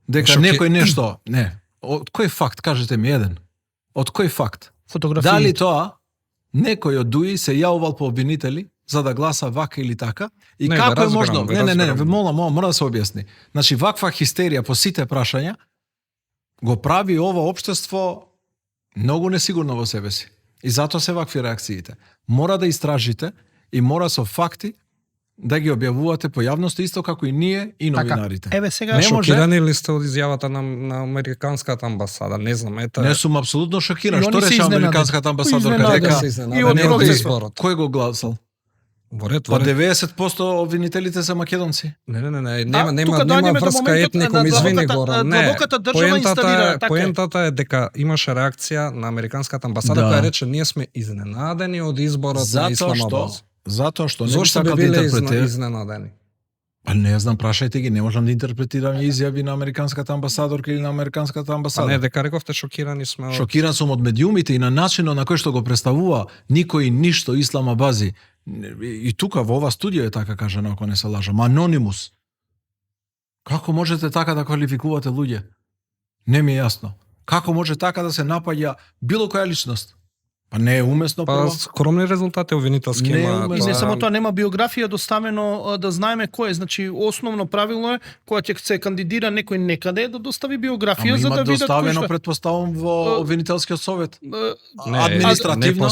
дека некој нешто, не, од кој факт, кажете ми еден, од кој факт? Фотографии. Дали тоа некој од ДУИ се јавувал по обвинители за да гласа вака или така? И Не, како ве е можно? разбирам, Не, мора да се објасни. Значи ваква хистерија по сите прашања го прави ова општество многу несигурно во себе си. И затоа се вакви реакциите. Мора да истражите и мора со факти да ги објавувате по јавност исто како и ние и новинарите. Еве сега Не може- Шокирани ли сте од изјавата на американската амбасада? Не знам, ета... Не сум апсолутно шокиран. И Што они се рече изненадени. американската амбасадорка? Изненадени. Дека се изненадени и од од протест. изборот. кој го гласал? Во ред, Па во ред. 90% обвинителите се македонци. Не, тука нема доаѓаме до врска моментот етникум, на извини длабоката- Гора. Не, длабоката држава инсталира, така е. поентата е дека имаше реакција на американската амбасада Да. која рече ние сме изненадени од изборот на Исламабад. Затоа што не би Зошто би сакал да биле интерпретира. изненадени? Па не знам, прашајте ги, не можам да интерпретирам изјави на американската амбасадорка или на американската Па амбасада. не, дека рековте шокирани сме од... Шокиран сум од медиумите и на начинот на кој што го представува никој ништо Исламабази. И тука во ова студио е така кажано, ако не се лажам. Анонимус. Како можете така да квалификувате луѓе? Не ми е јасно. Како може така да се напаѓа било која личност? Па не е умесно Па прво. скромни резултати обвинителски Не, има. И Па- не само тоа, нема биографија доставено да знаеме кој е. Значи, основно правило е, кога ќе се кандидира некој некаде, да достави биографија Ама за има да видат кој доставено, што... предпоставам, во обвинителскиот совет. Не, Административно.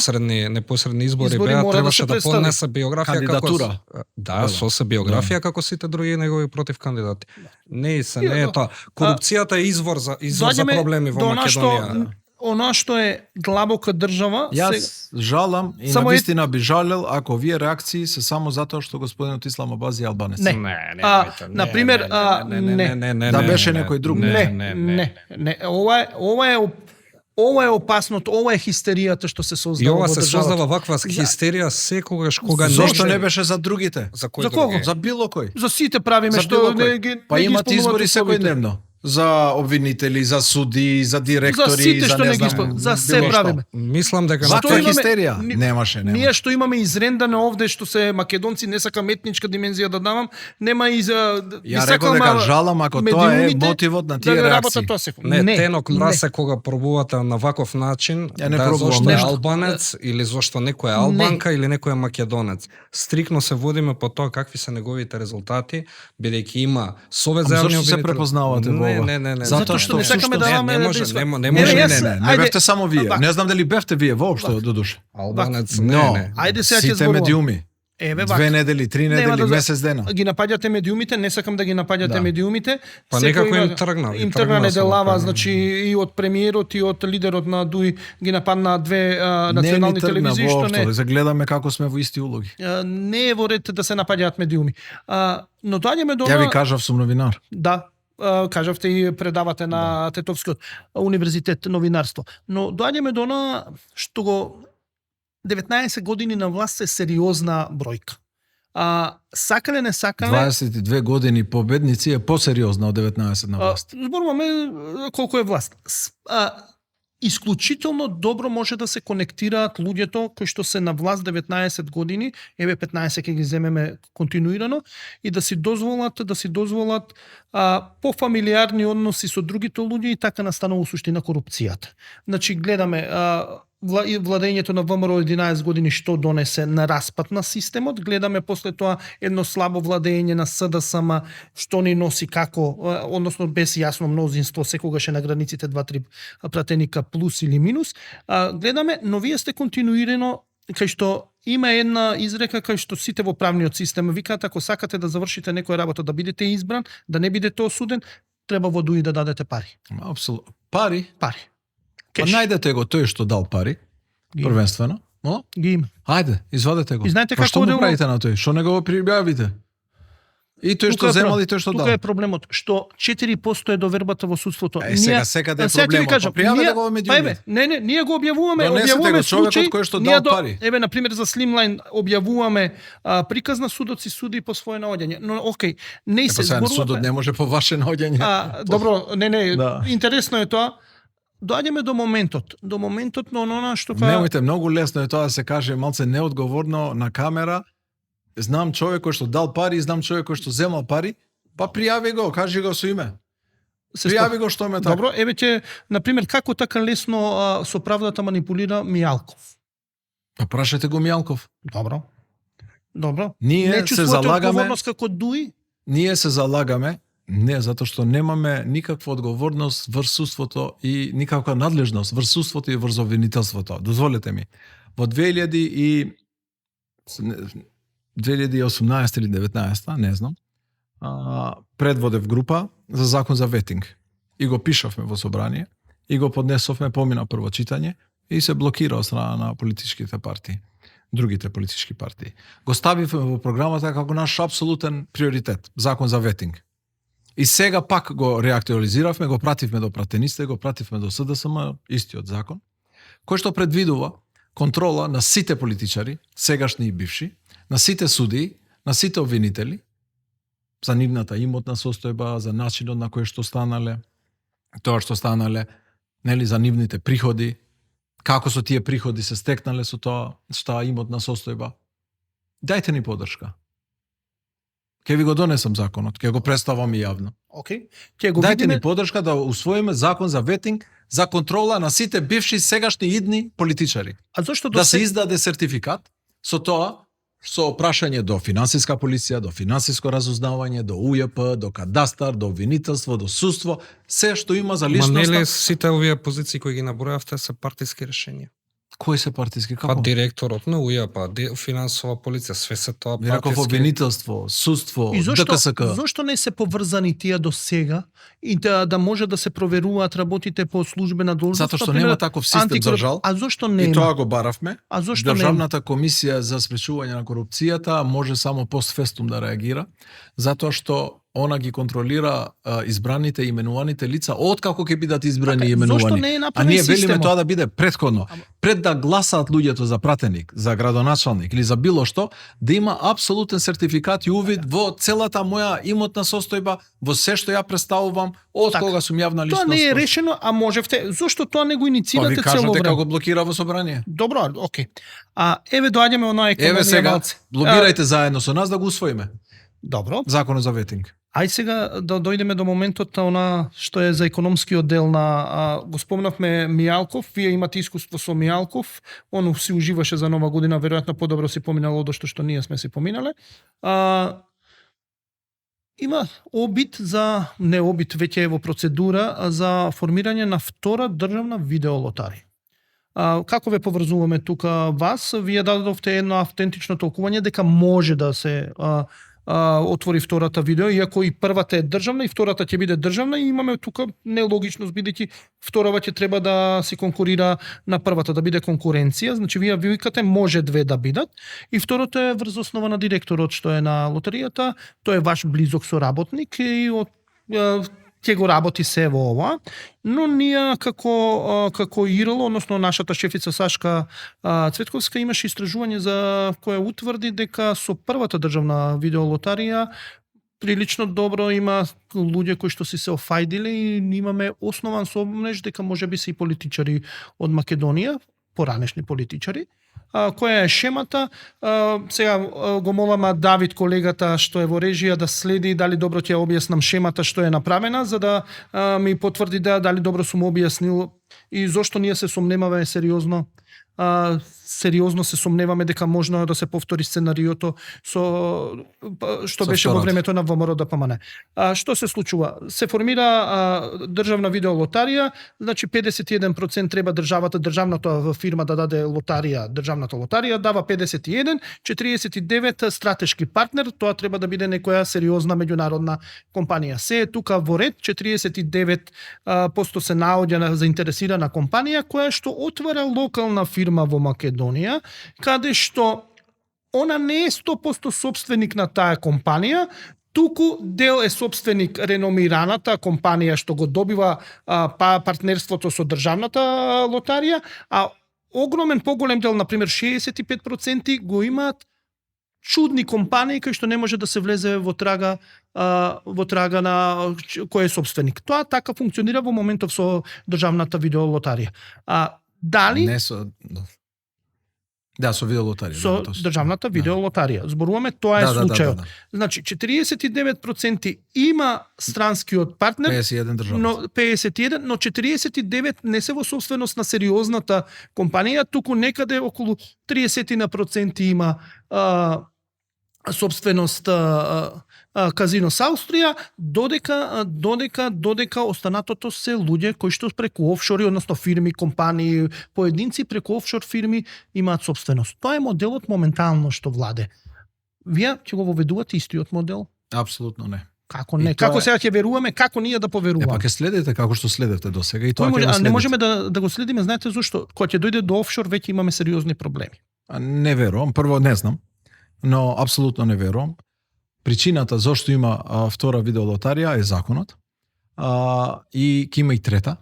непосредни избори Избори беа, мора да требаше се да представи. поднесе биографија Кандидатура. како да, со се биографија како сите други негови против кандидати. Не не е тоа. Корупцијата е извор за Доаѓаме проблеми во до она што Македонија. она што е длабока држава, Јас жалам и Само на е- вистина би жалел ако овие реакции се само затоа што господинот Исламабази е албанец. Не. На пример, Да беше некој друг. не. Ова е опасното, ова е хистеријата што се И создава ова во се државата. создава ваква хистерија секогаш кога Зошто нешто- не беше за другите? За кој За кого? други? За било кој. За сите правиме За што било не кој. ги Па не ги имате исполнуваат избори условите. секојдневно. За обвинители, за суди, за директори, За сите што не не ги знам, исполнуваат, за се било што. правиме. Мислам дека Зато Ваква имаме- хистерија ни- немаше. Ние што имаме изрендане овде, што се македонци, не сакам етничка димензија да давам, нема и за... Ја реков дека жалам ако тоа е медиумите мотивот на да тие не реакции. работат тоа секој. Не, тенок мрасе кога пробувате на ваков начин, Ја не да пробувам зошто е нешто. албанец или зошто некој е албанка или некој е македонец. Стрикно се водиме по тоа какви се неговите резултати, бидејќи има Совет за Ама јавни зошто се обвинители. препознавате во ова? Не. Затоа што не сакаме да не, даваме не може, да не Еве, може. јас- Не ајде, бевте само вие. вака. Не знам дали бевте вие воопшто до душа. Албанец, Но, не. Ајде сега ќе сите зборувам. медиуми. Еве 2 вака. недели, 3 Нема недели, да месец дена. Ги напаѓате медиумите, не сакам да ги напаѓате Да. медиумите. Па Секој некако има- им тргна, Им им тргна тргна неделава, само, значи и од премиерот и од лидерот на ДУИ ги нападнаа две Не ни национални тргна телевизии што воопшто. не Загледаме како сме во исти улоги. не е во ред да се напаѓаат медиуми. Но доаѓаме до Ја ви она- кажав, сум новинар. Да, кажавте и предавате на Тетовскиот универзитет новинарство. Но доаѓаме до она што го 19 години на власт е сериозна бројка. Сакале не сакале, 22 години победници е посериозна од 19 на власт. зборуваме колку е власт. Исклучително добро може да се конектираат луѓето кои што се на власт 19 години, еве 15 ќе ги земеме континуирано и да си дозволат пофамилиарни односи со другите луѓе и така настанува суштина корупцијата. Значи гледаме владењето на ВМРО 11 години што донесе на распад на системот, гледаме после тоа едно слабо владење на СДСМ што ни носи како, односно без јасно мнозинство, секогаш е на границите 2-3 пратеника плюс или минус. Гледаме, но вие сте континуирано кај што има една изрека кај што сите во правниот систем викаат ако сакате да завршите некоја работа, да бидете избран, да не бидете осуден, треба во ДУИ да дадете пари. Апсолутно. Пари? Пари. Па Кеш. најдете го тој што дал пари, Ги има. првенствено. Но, Ги има. ајде, извадете го. И знаете Па како што му оде во- правите на тој? Што не го пријавите? И тој што земал и тој што Тука дал. е проблемот, што 4% е довербата во судството. Сега секаде е сега ќе ви проблемот. кажам, Па пријавете ние- го во Па медиумите. еве, не, ние го објавуваме, Донесете објавуваме го човекот случај, кој што ние дал пари. Еве на пример за Slimline објавуваме приказ на судоци, суди по свое наоѓање. Но окей, не се Па сега судот зборуваме. не може по ваше наоѓање. Добро, не, Да. интересно е тоа. Доаѓаме до моментот на она што Немојте, многу лесно е тоа да се каже малце неодговорно на камера. Знам човек кој што дал пари, знам човек кој што земал пари, па пријави го, кажи го со име. Пријави го што ме така. Добро, еве ќе на пример како така лесно со правдата манипулира Мијалков. Па прашајте го Мијалков. Добро. Ние Не се чувствувате залагаме, одговорност како ДУИ? ние се залагаме не затоа што немаме никаква одговорност врз судството и никаква надлежност врз судството и врз обвинителството. Дозволете ми. Во 2018 или 19, не знам, предводев група за закон за ветинг. И го пишавме во собрание, и го поднесовме, помина прво читање, и се блокира од страна на политичките партии, другите политички партии. Го ставивме во програмата како наш апсолутен приоритет, закон за ветинг. И сега пак го реактуализиравме, го пративме до пратениците, го пративме до СДСМ, истиот закон, кој што предвидува контрола на сите политичари, сегашни и бивши, на сите судии, на сите обвинители, за нивната имотна состојба, за начинот на кој што станале, тоа што станале, нели, за нивните приходи, како со тие приходи се стекнале со таа имотна состојба. Дајте ни поддршка. Ке ви го донесам законот, ке го представам и јавно. Океј. Ќе го Дајте видиме. ни поддршка да усвоиме закон за ветинг за контрола на сите бивши, сегашни и идни политичари. А зошто Да се издаде сертификат со тоа, со прашање до финансиска полиција, до финансиско разузнавање, до УЈП, до кадастар, до обвинителство, до судство, се што има за Ма личноста. нели сите овие позиции кои ги набројавте се партиски решенија? Кои се партиски? Па Како? директорот на УЈП, финансова полиција, све се тоа Ми реков партиски. обвинителство, судство, И зошто, ДКСК. зошто не се поврзани тие до сега и да може да се проверуваат работите по службена должност? Затоа што например, нема таков систем за жал. А зошто И нема? тоа го баравме. А зошто нема? Државната комисија за спречување на корупцијата може само постфестум да реагира, затоа што она ги контролира избраните и именуваните лица откако ќе бидат избрани и именувани. Зошто не е А направен ние велиме системот? тоа да биде претходно. Пред да гласаат луѓето за пратеник, за градоначалник или за било што, да има апсолутен сертификат и увид во целата моја имотна состојба, во се што ја представувам, од Така. кога сум јавна личност. Тоа не е решено, а можевте. Зошто тоа не го Па ви иницирате цело кажате време? како блокира во собрание. Добро, окей. А еве доаѓаме онаа економија. Еве сега, малце. блокирајте заедно со нас да го усвоиме. Добро. Законот за ветинг. Ај сега да дојдеме до моментот на она што е за економскиот дел на го спомнавме Мијалков, вие имате искуство со Мијалков, он си уживаше за Нова година, веројатно подобро си поминало од што ние сме си поминале. Има обид за не обид, веќе е во процедура за формирање на втора државна видеолотарија. Како ве поврзуваме тука вас? Вие дадовте едно автентично толкување дека може да се отвори втората видео, иако и првата е државна и втората ќе биде државна, и имаме тука нелогичност, бидејќи вторава ќе треба да се конкурира на првата, да биде конкуренција. Значи вие викате може две да бидат, и второто е врз основа на директорот што е на лотеријата, тој е ваш близок соработник и ќе го работи се во ова, но ние како ИРЛ, односно нашата шефица Сашка Цветковска, имаше истражување за кое утврди дека со првата државна видеолотарија прилично добро има луѓе кои што си се офајдиле и имаме основан сомнеж дека можеби се и политичари од Македонија, поранешни политичари. Која е шемата? Сега го молам Давид, колегата што е во режија, да следи дали добро ќе објаснам шемата што е направена, за да ми потврди дали добро сум објаснил и зошто ние се сомневаме сериозно. Сериозно се сомневаме дека можно да се повтори сценариото што беше во времето на ВМРО ДПМН. Што се случува? Се формира државна видеолотарија, значи 51% треба државната фирма да даде лотарија, државната лотарија дава 51, 49 стратешки партнер, тоа треба да биде некоја сериозна меѓународна компанија. Се е тука во ред, 49% се наоѓа на заинтересирана компанија која што отвара локална фирма во Македонија, каде што она не е 100% собственик на таа компанија, туку дел е собственик реномираната компанија што го добива партнерството со државната лотарија, а огромен поголем дел, например 65%, го имаат чудни компании кои што не може да се влезе во трага на кој е собственик. Тоа така функционира во моментов со државната видеолотарија. Дали не со со видеолотарија. Со државната видеолотарија. Зборуваме, тоа е случајот. Значи 49% има странскиот партнер, 51 државна. но 51, но 49 не се во собственост на сериозната компанија, туку некаде околу 30% има собственост Казино с Аустрија, додека останатото се луѓе кои што преку офшори, односно фирми, компании, поединци преку офшор фирми имаат собственост. Тоа е моделот моментално што владе. Вие ќе го воведувате истиот модел? Апсолутно не. Како не? Како сега ќе веруваме, како ние да поверуваме? Па ќе следите како што следевте до сега и тоа ќе го А следите. не можеме да го следиме, знаете зошто? Кога ќе дојде до офшор веќе имаме сериозни проблеми. Не верувам, прво не знам, но апсолутно не верувам. Причината зошто има втора видеолотарија е законот, и ќе има и трета,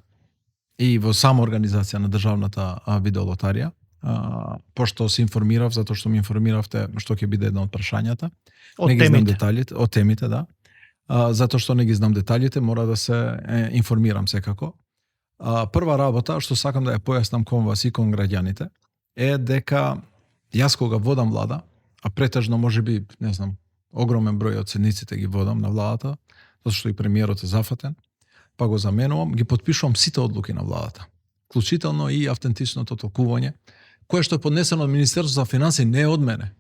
и во сама организација на државната видеолотарија, пошто се информирав, затоа што ми информиравте што ќе биде едно од прашањата. Од не ги знам темите. деталите, од темите, да. затоа што не ги знам деталите, мора да се информирам секако. Прва работа што сакам да ја појаснам кон вас и кон граѓаните е дека јас кога водам влада, а претежно можеби, не знам, огромен број од седниците ги водам на владата, затоа што и премиерот е зафатен, па го заменувам, ги потпишувам сите одлуки на владата, вклучително и автентичното толкување, кое што е поднесено од Министерството за финансии не е од мене.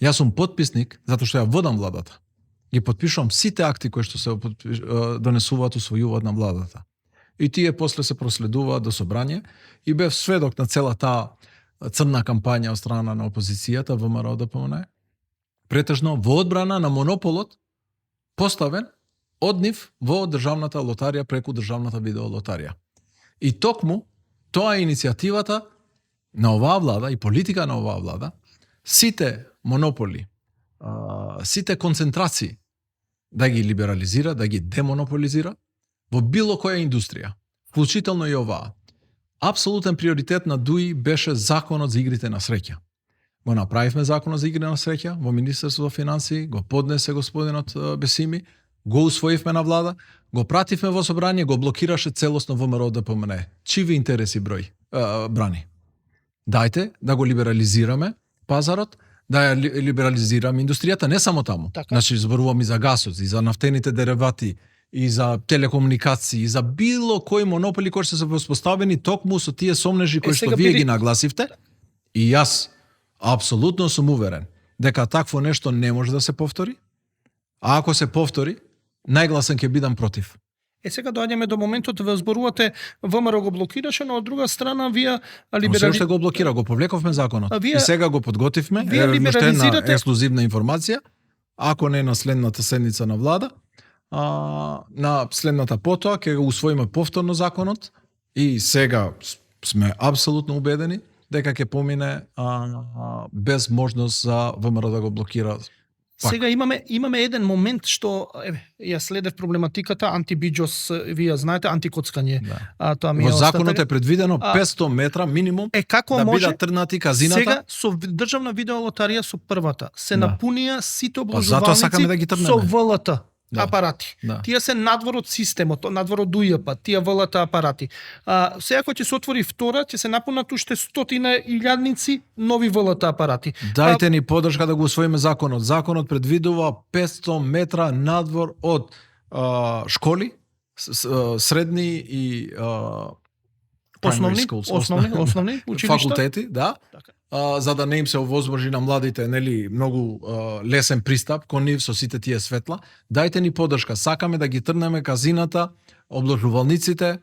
Јас сум потписник затоа што ја водам владата. Ги потпишувам сите акти кои што се донесуваат, усвојуваат на владата. И тие после се проследуваат до собрање и бев сведок на цела таа црна кампања од страна на опозицијата ВМРО ДПМН, претежно во одбрана на монополот поставен од нив во државната лотарија преку државната видеолотарија. И токму тоа е иницијативата на оваа влада и политика на оваа влада, сите монополи, сите концентрации да ги либерализира, да ги демонополизира во било која индустрија, вклучително и оваа. Апсолутен приоритет на ДУИ беше законот за игрите на среќа. Го направивме законот за игри на среќа во Министерството за финансии, го поднесе господинот Бесими, го усвоивме на влада, го пративме во собрање, го блокираше целосно ВМРО ДПМН. Чиви интереси брани? Дајте да го либерализираме пазарот, да ја либерализираме индустријата, не само таму. Така. Значи, зборувам и за гасот, и за нафтените деривати, и за телекомуникации, и за било кои монополи кои се воспоставени токму со тие сомнежи кои што вие ги нагласивте. И јас апсолутно сум уверен дека такво нешто не може да се повтори. А ако се повтори, најгласен ќе бидам против. Сега доаѓаме до моментот да зборувате ВМРО го блокираше, но од друга страна вие Се уште го блокира, го повлековме законот. вие, и сега го подготвивме, вие либерализирате ексклузивна информација, ако не на следната седница на влада, на следната потоа ќе го усвоиме повторно законот и сега сме апсолутно убедени дека ќе помине без можност за ВМРО да го блокира. Пак. Сега имаме еден момент што ја следев проблематиката антибиџос, вие знаете, антикоцкање. Да. Тоа ми Во е законот остаток. е предвидено 500 метра минимум како да може бидат трнати казината. сега со државна видеолотарија со првата се Да. напунија сите затоа сакаме да ги обложувалници трнеме. со ВЛТ Да. апарати. Да. Тие се надвор од системот, надвор од УЈП, тие ВЛТ апарати. Сега кога ќе се отвори втора, ќе се напунат уште стотина илјадници нови ВЛТ апарати. Дајте ни подршка да го усвоиме законот. Законот предвидува 500 метра надвор од школи, средни и Основни primary schools, училишта. факултети, да. Така. За да не им се овозможи на младите, нели, многу лесен пристап кон нив со сите тие светла. Дајте ни подршка. Сакаме да ги трнеме казината, обложувалниците,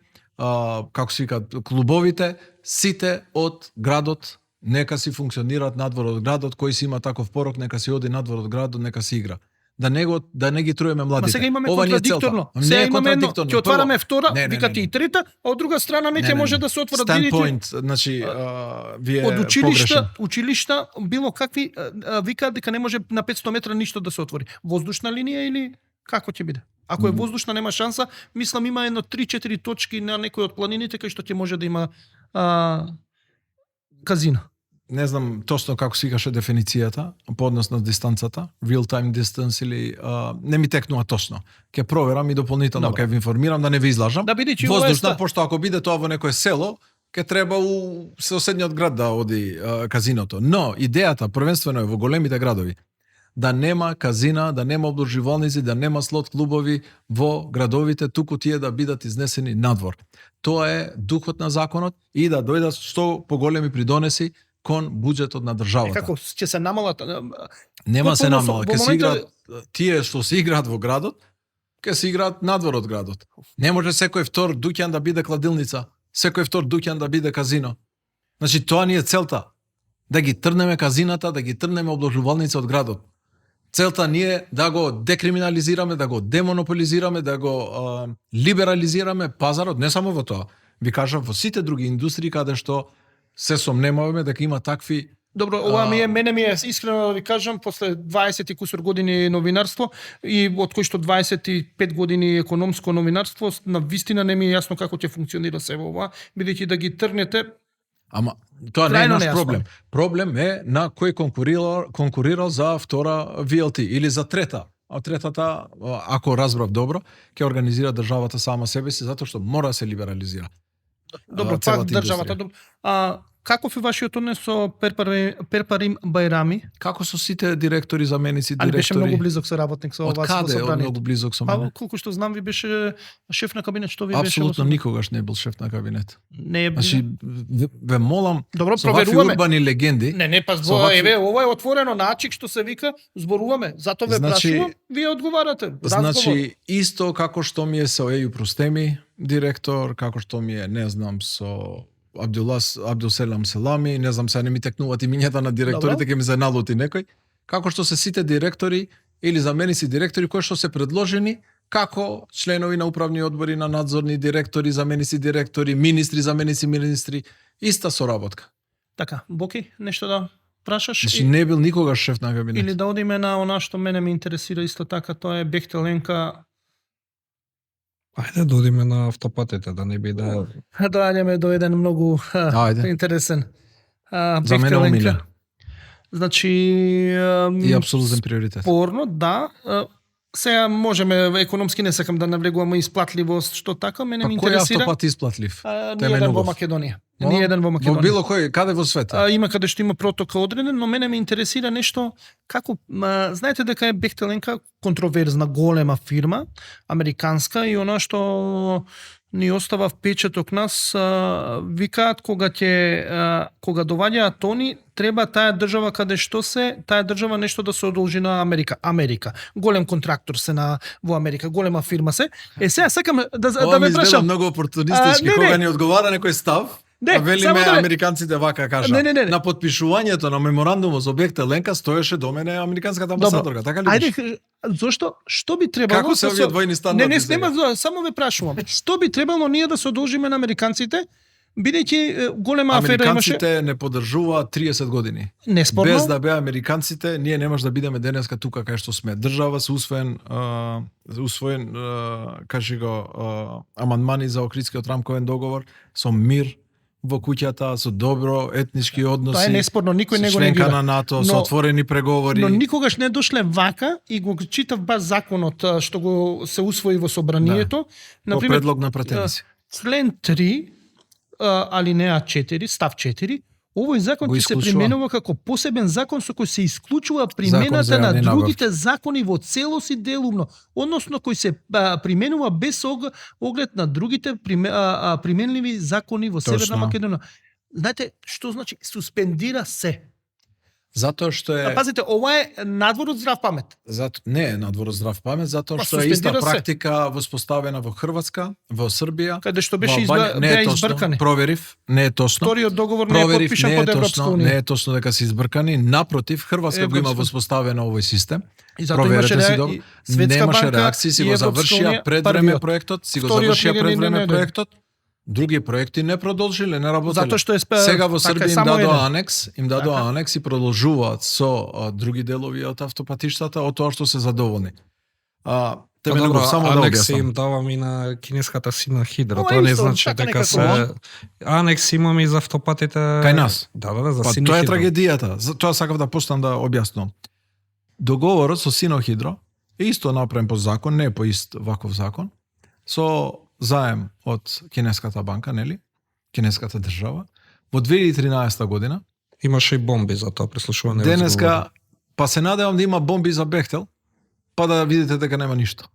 како се викаат, клубовите, сите од градот, нека си функционираат надвор од градот, кој си има таков порок, нека си оди надвор од градот, нека си игра. Да не ги труеме младите. Ма сега имаме Ова не е контрадикторно. целта. Сега Не е имаме едно, контрадикторно. ќе отвараме втора, Не, викате и трета, а од друга страна не ќе може да се отворат Standpoint, значи, вие од погрешен. училишта, било какви викаат дека не може на 500 метра ништо да се отвори. Воздушна линија или како ќе биде? Ако е воздушна нема шанса, мислам има едно 3-4 точки на некој од планините кај што ќе може да има казина. Не знам точно како се викаше дефиницијата по однос на дистанцата, real time distance или не ми текнува точно. Ќе проверам и дополнително Добро. ќе ви информирам да не ви излажам. Да бидејќи Воздушна, пошто ако биде тоа во некое село, ќе треба у соседниот град да оди казиното. Но идејата првенствено е во големите градови да нема казина, да нема обложувалници, да нема слот клубови во градовите, туку тие да бидат изнесени надвор. Тоа е духот на законот и да дојдат што поголеми придонеси кон буџетот на државата. Како ќе се намалат Нема се Потполно намала, во ќе се моментот- играат тие што се играат во градот, ќе се играат надвор од градот. Не може секој втор дуќан да биде кладилница, секој втор дуќан да биде казино. Значи тоа ни е целта. Да ги трнеме казината, да ги трнеме обложувалница од градот. Целта ни е да го декриминализираме, да го демонополизираме, да го либерализираме пазарот, не само во тоа. Ви кажам во сите други индустрии каде што се сомнемаваме дека има такви. Добро, ова мене ми е искрено да ви кажам, после 20 и кусур години новинарство и од кои што 25 години економско новинарство, на вистина не ми е јасно како ќе функционира се ова, бидејќи да ги трнете. Ама тоа не е Крајно наш нејасно. проблем. Проблем е на кој конкурирал за втора VLT или за трета а третата, ако разбрав добро, ќе организира државата сама себе си, затоа што мора да се либерализира. Добро, целата пак државата. индустрија. Добро. Каков е вашиот однес со Перпарим Бајрами? Како со сите директори, заменици, Али беше директори? многу близок со работник со Од вас во каде? Од собранието? многу близок со Па, мене? колку што знам, ви беше шеф на кабинет, што ви беше? Апсолутно во собранието? никогаш не бил шеф на кабинет. Не е Значи, ве молам, Добро, со вакви проверуваме. урбани легенди, Не, па Со вакви- еве, ова е отворено начик што се вика, зборуваме. Затоа ве Значи- прашувам, вие одговарате. Разговор. значи, исто како што ми е со Еју Простеми, директор, како што ми е, не знам, со Абдулселам Селами, не знам, сега не ми текнуваат имињата на директорите, ќе ми се налути некој, како што се сите директори или заменици директори кои што се предложени како членови на управни одбори, на надзорни директори, заменици директори, министри, заменици министри, иста соработка. Така, Боки, нешто да прашаш? Значи не бил никогаш шеф на кабинет. Или да одиме на она што мене ме интересира исто така, тоа е Бехтеленка. Ајде да одиме на автопатите, да не биде... Доаѓаме до еден многу Ајде. интересен. За мене Бехтеленка. омилен. Значи, И апсолутен приоритет. спорно, да. Сега можеме, економски не сакам да навлегуваме исплатливост, што така, мене Па ме кој интересира. автопат исплатлив? Ни еден во Любов. Македонија. Молам? Ни еден во Во Македонија. било кој, каде во светот? Има каде што има протокол одреден, но мене ме интересира нешто како знаете дека е Бехтеленка контроверзна голема фирма, американска, и она што ни остава впечаток нас, викаат кога кога доваѓаат они, треба таа држава каде што се, таа држава нешто да се одолжи на Америка. Голем контрактор се во Америка, голема фирма се. Сега сакам да Ова ми ве изгледа прашам. многу опортунистички, Не, не. кога ни одговара некој став, Не, а велиме само да- американците вака кажа. Не. На потпишувањето на меморандумот за Бехтеленка стоеше до мене американската амбасадорка, така ли беше? Ајде, зошто? Што би требало? Како се да овие двојни стандарди? Не, сега? нема, само ве прашувам. Што би требало ние да се одолжиме на американците, бидејќи голема афера имаше? Американците не поддржуваат 30 години. Неспорно. Без да беа американците, ние не може да бидеме денеска тука кај што сме. Држава се усвоен кажи го, амандмани за Охридскиот рамковен договор со мир во куќата, со добро етнички односи. Тоа е неспорно, никој не го членка негира. на НАТО, со Но- отворени преговори. Но никогаш не дошле вака и го читав баш законот што го се усвои во собранието. По предлог на претенци. Член 3, алинеа 4, став 4, овој закон Го ќе се исклучува. применува како посебен закон со кој се исклучува Закон примената за на јавни другите закони во целост и делумно, односно кој се применува без оглед на другите применливи закони во Северна Точно. Македонија. Знаете што значи суспендира се? Затоа што е Пазите, ова е надвор од здрав памет. не е надвор од здрав памет, затоа Па, што е иста суспендира се. практика воспоставена во Хрватска, во Србија. Каде што беше во Албанија. Не беа е точно, избркани. проверив, не е точно. Вториот договор не е Проверив, потпишан не под е Европска точно, унија. не е точно дека се избркани. Напротив, Хрватска го има Европска- воспоставено овој систем. И затоа Проверете имаше си добро. и Светска Немаше банка реакции, си и го Европска завршија унија, пред време првиот. проектот, си го Вториот завршија не пред дојде. време проектот. Други проекти не продолжиле, не работеле. Затоа што е Сега во така, Србија им само дадоа еден. анекс, им дадоа Така. анекс и продолжуваат со други делови од автопатиштата од тоа што се задоволни. Тебе Па него добро, само да анекси објаснам. им давам и на кинеската синохидра. Ова Тоа не исто, значи така дека некако се може. анекс имаме и за автопатите Кај нас? Да, за Па тоа е синохидра. трагедијата. За тоа сакав да почнам да објаснам. Договорот со Синохидро е исто направен по закон, не е по ист ваков закон, со заем од Кинеската банка, нели? Кинеската држава, во 2013 година. Имаше и бомби за тоа прислушуване. Денеска, па се надевам да има бомби за Бехтел, па да видите дека нема ништо.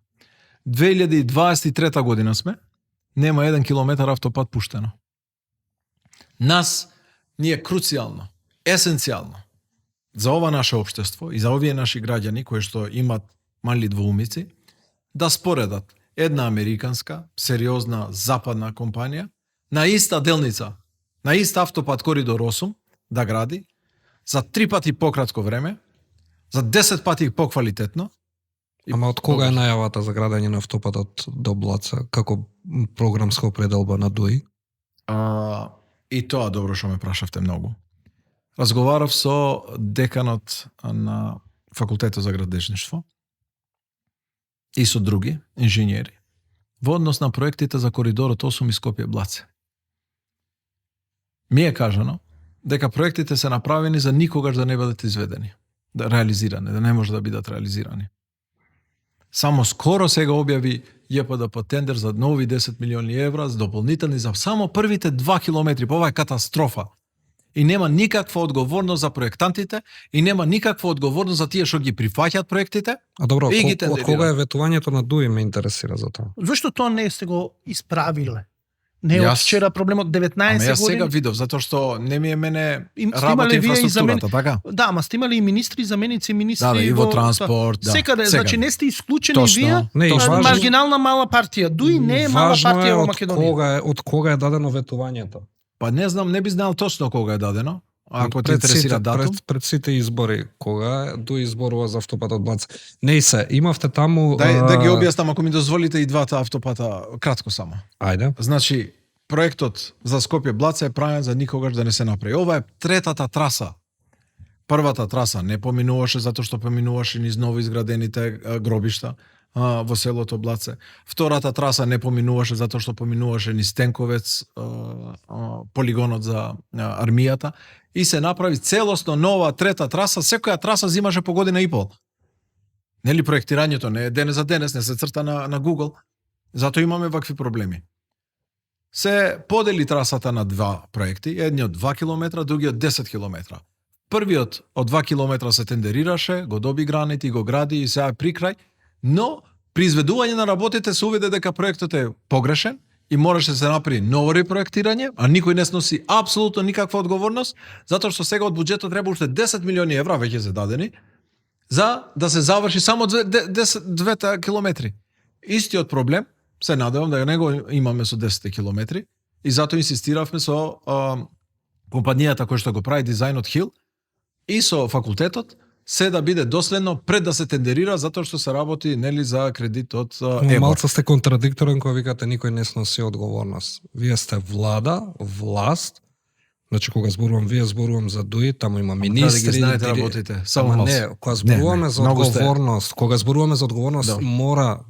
2023 година сме, нема 1 километар автопат пуштено. Нас ни е круцијално, есенцијално за ова наше општество и за овие наши граѓани кои што имат мали двоумици, да споредат една американска, сериозна западна компанија на иста делница, на ист автопат коридор 8 да гради за 3 пати пократко време, за 10 пати поквалитетно. Ама од кога е најавата за градење на автопатот до Блаца, како програмска определба на ДУИ? И тоа добро што ме прашавте многу. Разговарав со деканот на факултетот за градежништво и со други инженери во однос на проектите за коридорот 8 и Скопје Блаце. Ми е кажано дека проектите се направени за никогаш да не бидат изведени, да реализирани, да не може да бидат реализирани. Само скоро сега објави ЈПДП тендер за нови 10 милиони евра за дополнителни за само првите 2 километри. Ова е катастрофа. И нема никаква одговорност за проектантите и нема никаква одговорност за тие што ги прифаќаат проектите. А добро, И ги од тендерира. кога е ветувањето на ДУИ ме интересира за тоа. Зошто тоа не сте го исправиле? Не е од Јас- вчера проблемот, 19 Ама јас сега години. видов, затоа што не ми е мене Им сте работа имале вие и инфраструктурата, така? Да, ама сте имали и министри, заменици министри. Да, и во транспорт, да. Секаде, Сега. значи не сте исклучени Точно. вие. Не, и тоа е важно- маргинална мала партија. Дуи не е мала Важно партија е во од Македонија. од кога е дадено ветувањето. Па не знам, не би знал точно кога е дадено. Ако те Пред интересира сите- датум. Пред сите избори, кога е ДУИ изборува за автопатот Блац. Не и се, имавте таму... Да ги објаснам, ако ми дозволите, и двата автопата, кратко само. Ајде. Значи, проектот за Скопје Блаца е правен за никогаш да не се направи. Ова е третата траса. Првата траса не поминуваше затоа што поминуваше низ ново изградените гробишта во селото Блаце. Втората траса не поминуваше затоа што поминуваше низ Тенковец, полигонот за армијата, и се направи целосно нова трета траса. Секоја траса зимаше по година и пол. Нели проектирањето не е денес за денес, не се црта на Google. Затоа имаме вакви проблеми. Се подели трасата на два проекти, едниот 2 километра, другиот 10 километра. Првиот од 2 километра се тендерираше, го доби граници, го гради и сега е при крај, но при изведување на работите се увиде дека проектот е погрешен и мораше да се направи ново репроектирање, а никој не сноси апсолутно никаква одговорност, затоа што сега од буџетот треба уште 10 милиони евра веќе се дадени за да се заврши само 2 километри. Истиот проблем се надевам да не го имаме со 10 километри и затоа инсистиравме со компанијата која што го прави дизајнот Хил и со факултетот се да биде доследно пред да се тендерира, затоа што се работи нели за кредит од ЕБОР. Малце сте контрадикторен кога викате никој не сноси одговорност. Вие сте влада, власт. Значи кога зборувам вие, зборувам за ДУИ, таму има министри. Да ги знаете дири- работите. Само Ама малце. не, кога зборуваме за многу сте- одговорност, кога зборуваме за одговорност, Да. мора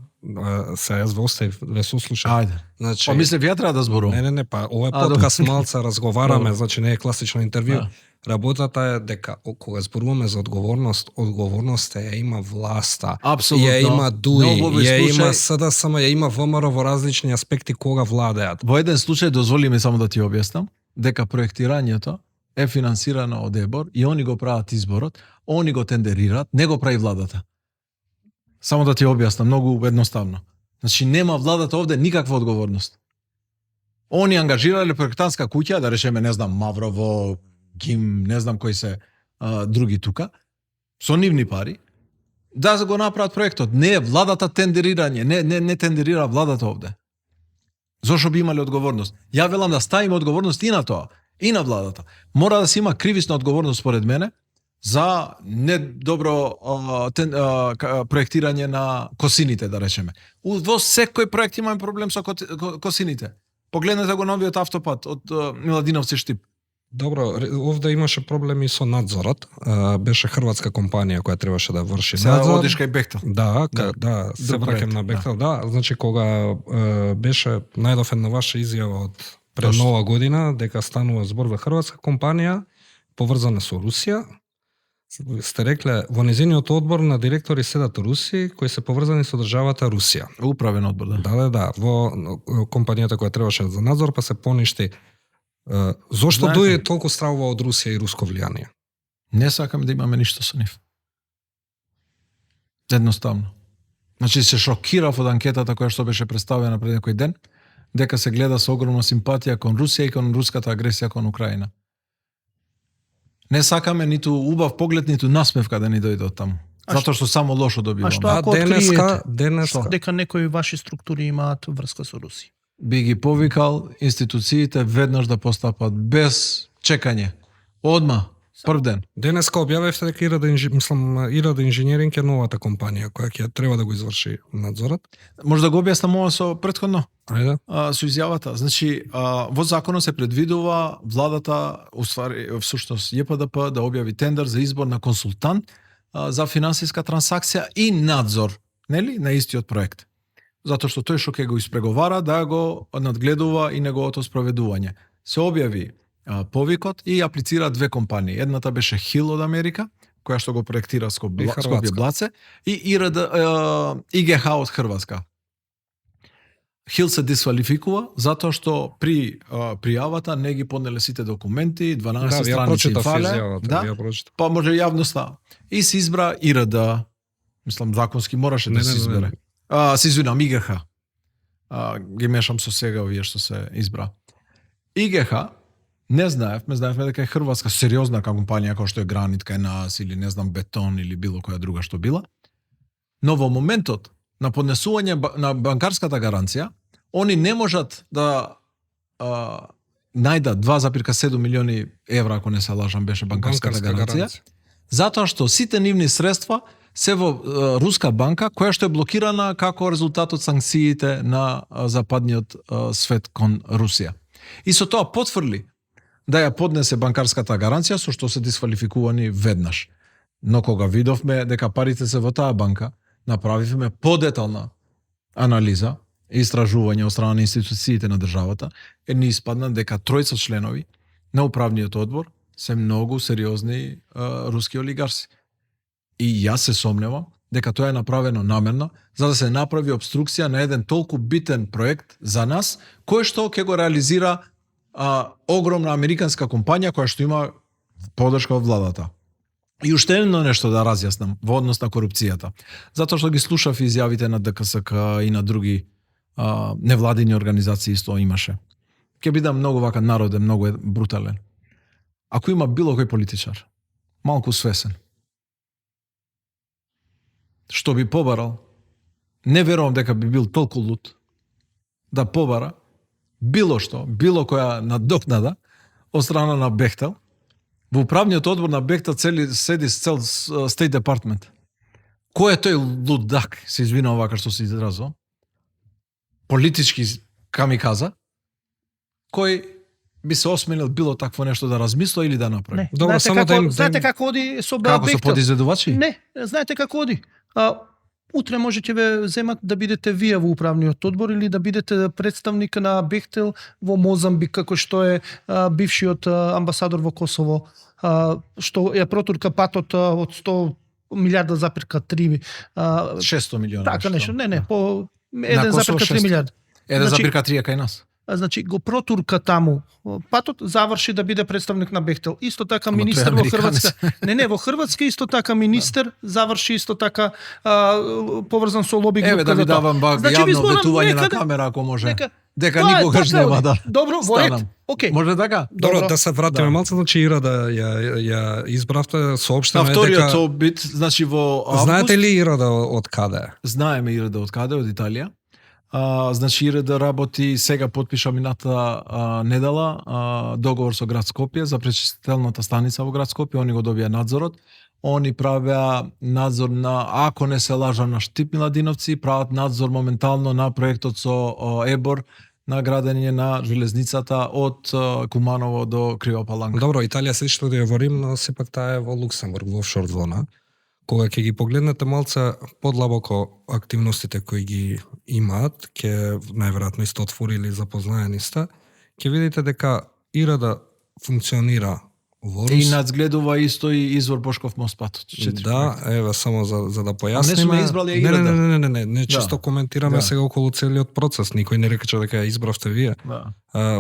се јас ве оставив, ве сослушав. Ајде. Значи, Па мислев ја треба да зборувам. не, па ова А, подкаст добро. малце разговараме, Добро. значи не е класично интервју. Да. Работата е дека кога зборуваме за одговорност, одговорноста ја има власта. Апсолутно. Ја има ДУИ, Но во овој ја има случај- СДСМ, ја има ВМРО во различни аспекти кога владеат. Во еден случај дозволи ми само да ти објаснам дека проектирањето е финансирано од ЕБОР и они го прават изборот, они го тендерираат, не го прави владата. Само да ти објаснам многу едноставно. Значи нема владата овде никаква одговорност. Они ангажирале проектантска куќа, да речеме, не знам, Маврово, ГИМ, не знам кои се други тука, со нивни пари, да го направат проектот. Не е владата тендерирање, не тендерира владата овде. Зошто би имале одговорност? Ја велам да ставиме одговорност и на тоа, и на владата. Мора да се има кривисна одговорност според мене за недобро проектирање на косините, да речеме. Во секој проект имаме проблем со косините. Погледнете го новиот автопат од Миладиновци Штип. Добро, овде имаше проблеми со надзорот. Беше хрватска компанија која требаше да врши Сега надзор. одиш кај Бехтел. Да, Да. да, се Друг враќам проект, на Бехтел, да. Значи кога беше најдов една ваша изјава од пред Точно. Нова година дека станува збор за хрватска компанија поврзана со Русија, сте рекле во незиниот одбор на директори седат руси кои се поврзани со државата Русија. Управен одбор, да. Да, во компанијата која требаше за надзор, па се поништи. Зошто Знаете- Дуи толку стравува од Русија и руско влијание? Не сакам да имаме ништо со нив. Едноставно. Значи се шокирав од анкетата која што беше представена пред некој ден, дека се гледа со огромна симпатија кон Русија и кон руската агресија кон Украина. Не сакаме ниту убав поглед, ниту насмевка да ни дојде од таму. А Затоа што само лошо А добиваме. што ако денеска, дека некои ваши структури имаат врска со Русија? Би ги повикал институциите веднаш да постапат без чекање. Одма, прв ден. денеска објавивте дека Ирада инженеринг е новата компанија која ќе треба да го изврши надзорот. Може да го објаснам ова со претходно? Ајде. Со изјавата. Значи, во законот се предвидува владата, уствари, всушност ЈПДП, да објави тендер за избор на консултант за финансиска трансакција и надзор, нели, на истиот проект. Затоа што тој што ќе го испреговара да го надгледува и неговото спроведување. Се објави повикот и аплицира две компании. Едната беше Хил од Америка, која што го проектира И Скопје Хрватска. Блаце, и ИГХ од Хрватска. Хил се дисквалификува затоа што при пријавата не ги поднеле сите документи, 12 Да, ја страници им прочитав фале, изјавата, да, ја прочитав. па може јавноста. И се избра ИРД, мислам законски мораше да се избере. Се извинам, ИГХ. Ги мешам со сега овие што се избра. ИГХ не знаевме дека е хрватска сериозна компанија како што е Гранит кај нас или не знам Бетон или било која друга што била. Но во моментот на поднесување на банкарската гаранција, они не можат да најдат 2,7 милиони евра, ако не се лажам, беше банкарската гаранција, затоа што сите нивни средства се во руска банка која што е блокирана како резултат од санкциите на западниот свет кон Русија. И со тоа потврди да ја поднесе банкарската гаранција со што се дисквалификувани веднаш. Но кога видовме дека парите се во таа банка, направивме подетална анализа и истражување од страна на институциите на државата, ни испадна дека тројца членови на управниот одбор се многу сериозни руски олигарси. И јас се сомневам дека тоа е направено намерно за да се направи обструкција на еден толку битен проект за нас, кој што ќе го реализира огромна американска компанија која што има поддршка од владата. И уште едно нешто да разјаснам во однос на корупцијата. Затоа што ги слушав изјавите на ДКСК и на други невладини организации исто имаше. Ќе бидам многу вака народен, многу брутален. Ако има било кој политичар, малку свесен, што би побарал, не верувам дека би бил толку луд, да побара било што, било која надокнада од страна на Бехтел. Во управниот одбор на Бехтел седи цел State Department. Кој е тој лудак, се извинувам вака што се изразувам, политички камиказа, кој би се осмелил било такво нешто да размисла или да направи? Не. Добро, само да им... Знаете како оди со Како со Бехтел? подизедувачи? Не, знаете како оди. Утре можете ве земат да бидете вие во управниот одбор или да бидете представник на Бехтел во Мозамбик, како што е бившиот амбасадор во Косово, што ја протурка патот од 100 милиарда запирка 3. 600 милиона. Така нешто. Не, по Косово 1,3 600. милиарда. Еден Значи- запирка 3 кај нас. Значи го протурка таму патот, заврши да биде представник на Бехтел. Исто така Ама тој е министер во американец. Хрватска. Не, во Хрватска исто така министер заврши исто така поврзан со лоби групка. Еве да ви за тоа. давам Значи, ви јавно зборам, ветување на нека да- камера ако може. Нека Дека Тоа е никогаш така, нема оди. да Добро, во ред. станам. Океј. Може така? Добро, Добро. да се вратиме Да. малку, значи Ира да ја избравте, На соопштено е вториот дека... обид, значи во август, Знаете ли Ира да од каде? знаеме ИРД од каде, од Италија. Значи ИРД работи, сега потпиша мината недела договор со град Скопје за пречистителната станица во град Скопје, они го добија надзорот. Они правеа надзор на, ако не се лажам, на Штип Миладиновци, прават надзор моментално на проектот со ЕБОР на градење на железницата од Куманово до Крива Паланка. Добро, Италија се што да ја ворим, но сепак таа е во Луксембург, во офшор зона. Кога ќе ги погледнете малце подлабоко активностите кои ги имаат, ќе најверојатно исто отвори или запознаени сте, ќе видите дека ИРД функционира во И Рус. надзгледува исто и извор Бошков мост патот. 4 Да, еве само за да појасниме. сме избрали не, ИРД. не чисто коментираме Да. сега околу целиот процес. Никој не рече дека ја избравте вие. Да.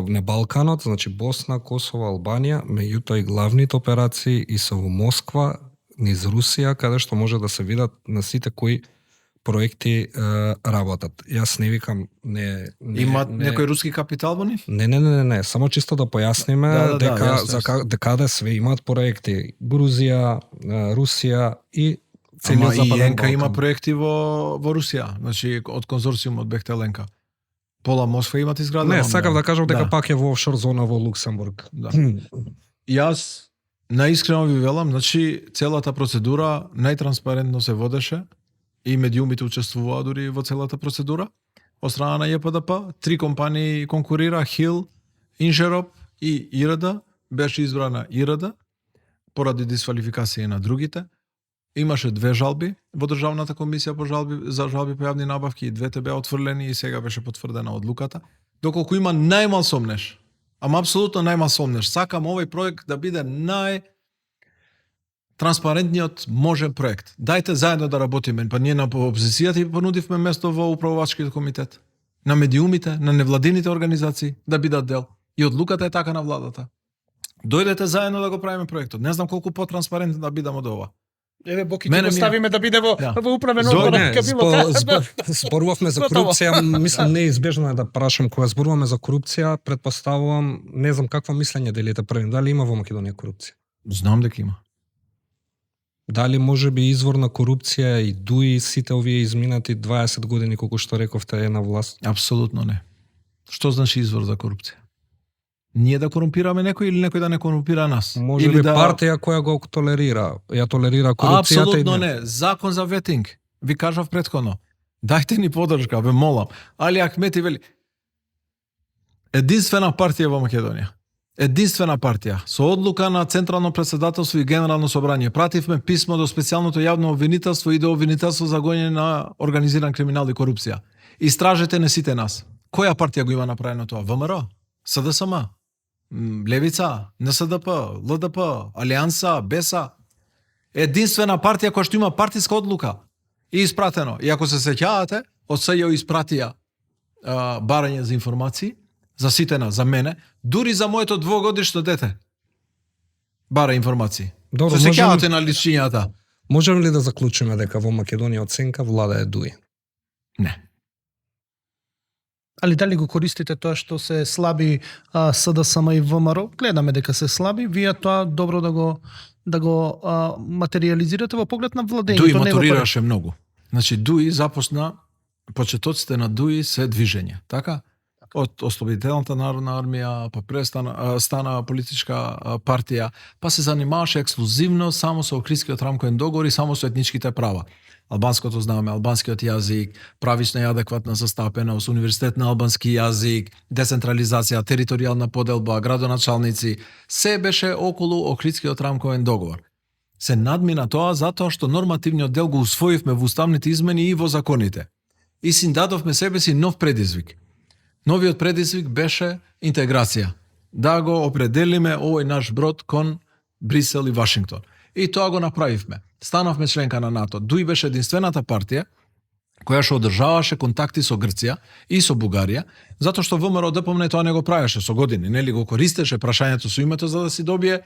На Балканот, значи Босна, Косово, Албанија, меѓутоа и главните операции и се во Москва, низ Русија, каде што може да се видат на сите кои проекти работат. Јас не викам Имаат некој руски капитал во нив? Не, само чисто да појасниме дека јасно. декаде све имаат проекти. Грузија, Русија и целиот Ама и западен Енка има Балкан. проекти во Русија, значи од конзорциумот Бехтел Енка. Пола Москва имат изградено. Не, сакав да кажам дека Да. пак е во офшор зона во Луксембург. Да. Јас наискрено ви велам, значи целата процедура најтранспарентно се водеше и медиумите учествуваа дури во целата процедура. Од страна на ЈПДП, 3 компании конкурира, Хил, Инжероп и ИРД. Беше избрана ИРД поради дисквалификација на другите. Имаше 2 жалби во Државната комисија по жалби по јавни набавки и двете беа отфрлени и сега беше потврдена одлуката. Доколку има најмал сомнеш, ама апсолутно најмал сомнеш, сакам овој проект да биде најтранспарентниот можен проект. Дајте заедно да работиме. Па ние на опозицијата и понудивме место во управувачкиот комитет. На медиумите, на невладините организации да бидат дел. И одлуката е така на владата. Дојдете заедно да го правиме проектот. Не знам колку потранспарентно да бидам од ова. Еве Боки ќе Мене го ми е- ставиме да биде во Да. во управен Зој, одбор, Не, ка било така. зборувавме за Готово. корупција, мислам неизбежно е да прашам кога зборуваме за корупција, претпоставувам, не знам какво мислење делите први, дали има во Македонија корупција? Знам дека има. Дали може би извор на корупција и дуи сите овие изминати 20 години колку што рековте е на власт? Апсолутно не. Што значи извор за корупција? Ние да корумпираме некој или некој да не корумпира нас? Може или би да... партија која го толерира, ја толерира корупцијата Апсолутно и не. Закон за ветинг. Ви кажав претходно. Дајте ни подршка, ве молам. Али Ахмети вели единствена партија во Македонија. Единствена партија. Со одлука на Централно претседателство и Генерално собрание пративме писмо до специјалното јавно обвинителство и до обвинителство за гоњење на организиран криминал и корупција. Истражете не сите нас. Која партија го има направено тоа? ВМРО? СДСМ? Левица? НСДП? ЛДП? Алијанса? БЕСА? Единствена партија која што има партиска одлука и испратено. И ако се сеќавате, од СЈО испратија барање за информации за сите нас, за мене, дури за моето двогодишно дете. Бара информации. Добро, Се можеме, сеќавате на личињата? можеме ли да заклучиме дека во Македонија оценка влада е дуи? Не. Али дали го користите тоа што се слаби СДСМ и ВМРО? Гледаме дека се слаби, вие тоа добро да го материализирате во поглед на владењето. Дуи не во матурираше многу. Значи Дуи започна, почетоците на Дуи се движење, така? Од Ослободителната народна армија, па стана политичка партија, па се занимаваше ексклузивно само со Охридскиот рамковен договор и само со етничките права. Албанското знаме, албанскиот јазик, правична и адекватна застапеност, универзитет на албански јазик, децентрализација, територијална поделба, градоначалници, се беше околу Охридскиот рамковен договор. Се надмина тоа затоа што нормативниот дел го усвоивме во уставните измени и во законите. И си дадовме себе си нов предизвик. Новиот предизвик беше интеграција. Да го определиме овој наш брод кон Брисел и Вашингтон. И тоа го направивме. Станавме членка на НАТО. Дуи беше единствената партија која што одржаваше контакти со Грција и со Бугарија, затоа што ВМРО ДПМН тоа не го правеше со години, нели го користеше прашањето со името за да си добие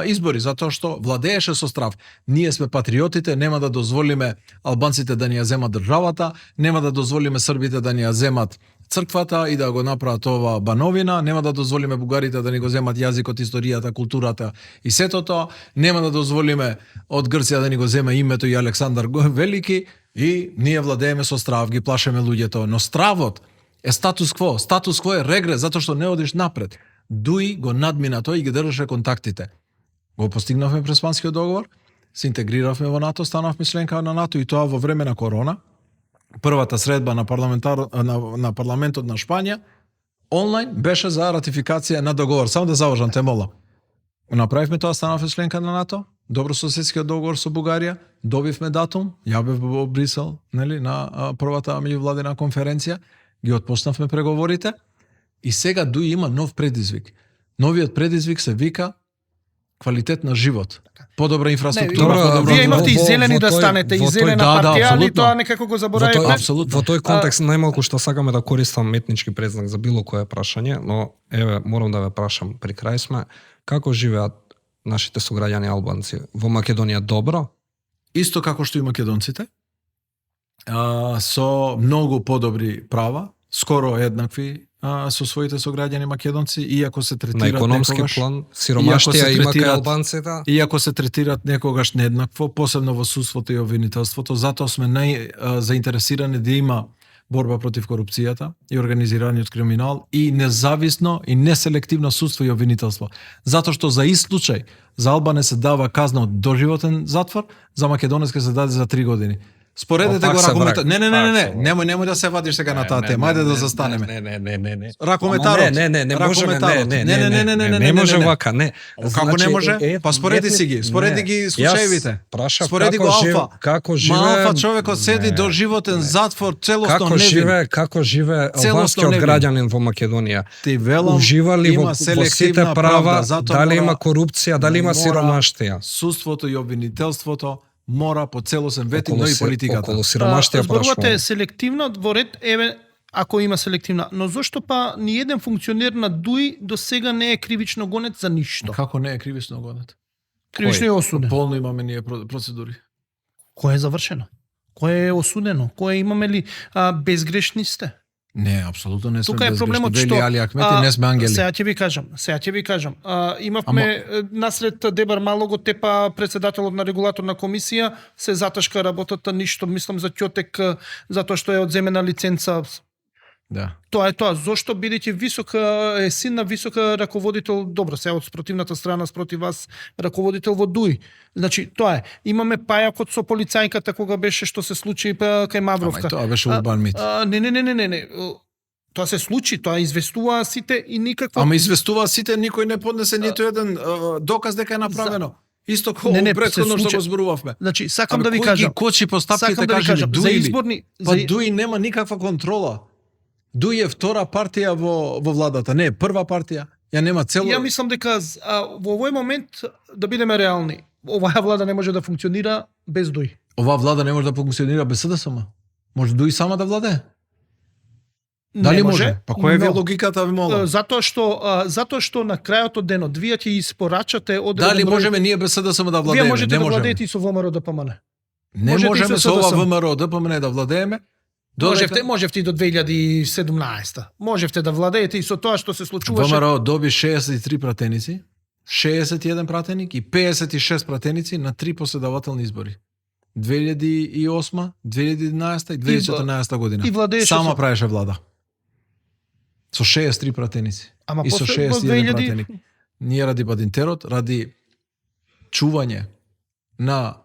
избори, затоа што владееше со страв. Ние сме патриотите, нема да дозволиме албанците да ни ја земат државата, нема да дозволиме србите да ни ја земат црквата и да го направат ова бановина, нема да дозволиме бугарите да ни го земат јазикот, историјата, културата и сето тоа, нема да дозволиме од Грција да ни го земе името и Александар Велики и ние владееме со страв, ги плашеме луѓето, но стравот е статус кво, статус кво е регрес затоа што не одиш напред. Дуи го надмина тој и ги држеше контактите. Го постигнавме през Спанскиот договор, се интегриравме во НАТО, станавме членка на НАТО и тоа во време на корона. Првата средба на парламентот на Шпања онлайн беше за ратификација на договор. Само да завршам, те молам. Направивме тоа, станавме членка на НАТО, добрососедскиот договор со Бугарија, добивме датум, ја бев во Брисел, нели, на првата меѓувладина конференција, ги отпочнавме преговорите и сега Дуи има нов предизвик. Новиот предизвик се вика квалитет на живот, подобра инфраструктура, подобро. Вие имавте и во- зелени во да тој- станете, и во тој- зелена да, партија, али апсолутно. тоа некако го Во тој, заборавивме. Апсолутно. во тој контекст најмалку што сакаме да користам етнички предзнак за било кое прашање, но еве морам да ве прашам, при крај сме, како живеат нашите сограѓани албанци во Македонија? Добро? Исто како што и македонците, со многу подобри права, скоро еднакви со своите сограѓани македонци, иако се На третираат економски некогаш, план, сиромаштија има кај третираат- албанците? иако се третираат некогаш нееднакво, посебно во судството и обвинителството, затоа сме заинтересирани да има борба против корупцијата и организираниот криминал и независно и неселективно судство и обвинителство. Затоа што за ист случај за Албане се дава казна од доживотен затвор, за македонец се даде за 3 години. Споредете Пак го се ракометар. врак- Не, пак се немој да се вадиш сега на таа тема. Ајде да застанеме. Не. Ракометарот. Не може, Ракометарот. не може вака, не. Како не може? Па спореди си ги, спореди ги случаевите. Спореди го Алфа. Како Ма живее Алфа човекот седи до животен затвор, целосно невин. како живее Целосно албанскиот невин. граѓанин во Македонија? Ти велам, Ужива ли има во сите селективна права, правда, затоа дали мора- има корупција, дали има мора сиромаштија? Судството и обвинителството мора по целосен ветик, но и политиката. Околу сиромаштија Зборувате прашувам. селективно во ред, еве, ако има селективна. Но зошто па ни еден функционер на ДУИ до сега не е кривично гонет за ништо? Како не е кривично гонет? Кривично е осуден. Полно имаме ние процедури. Кое е завршено? Кое е осудено? Кое имаме ли безгрешни сте? Не, апсолутно не сме Тука е безгрешни. проблемот Вели што Али Ахмети, не сме ангели. Сега ќе ви кажам. Имавме насред Дебар Мало го тепа председателот на регулаторна комисија, се заташка работата, ништо, мислам за Ќотек, затоа што е одземена лиценца. Да. Тоа е тоа. Зошто бидејќи е син на висока раководител, добро, сега од спротивната страна спротив вас, раководител во ДУИ. Значи, тоа е. Имаме пајакот со полицајката кога беше што се случи кај Мавровка. Ама и тоа беше урбан мит. Не. Тоа се случи, тоа известуваа сите и никакво. Ама известува сите, никој не поднесе ниту еден доказ дека е направено. Исто како претходно што го зборувавме. Значи, сакам да ви кажам. Кој кочи по стапките, Сакам да ви кажам, за Дуи ли? изборни Па Дуи нема никаква контрола. Дуи е втора партија во владата, не е прва партија. Ја нема цело. Ја мислам дека во овој момент, да бидеме реални, оваа влада не може да функционира без Дуи. Оваа влада не може да функционира без СДСМ. Може Дуи сама да владее? Дали Не може? Па која ви е но, логиката, ви молам? Затоа што на крајот од денот вие ќе испорачате одреден Дали број- можеме ние без СДСМ да Вие владееме? можете Не да можеме. владеете и со ВМРО ДПМН. Не можете и можеме со со ова СДСМ. ВМРО ДПМН да владееме. Можевте и до 2017. Можевте да владеете и со тоа што се случуваше. ВМРО доби 63 пратеници, 61 пратеник и 56 пратеници на 3 последователни избори. 2008, 2011 и 2014 година. и владееше Сама со- правеше влада. Со 63 пратеници. Ама И со после во 61 2000 пратеник. Ние ради Бадинтерот, ради чување на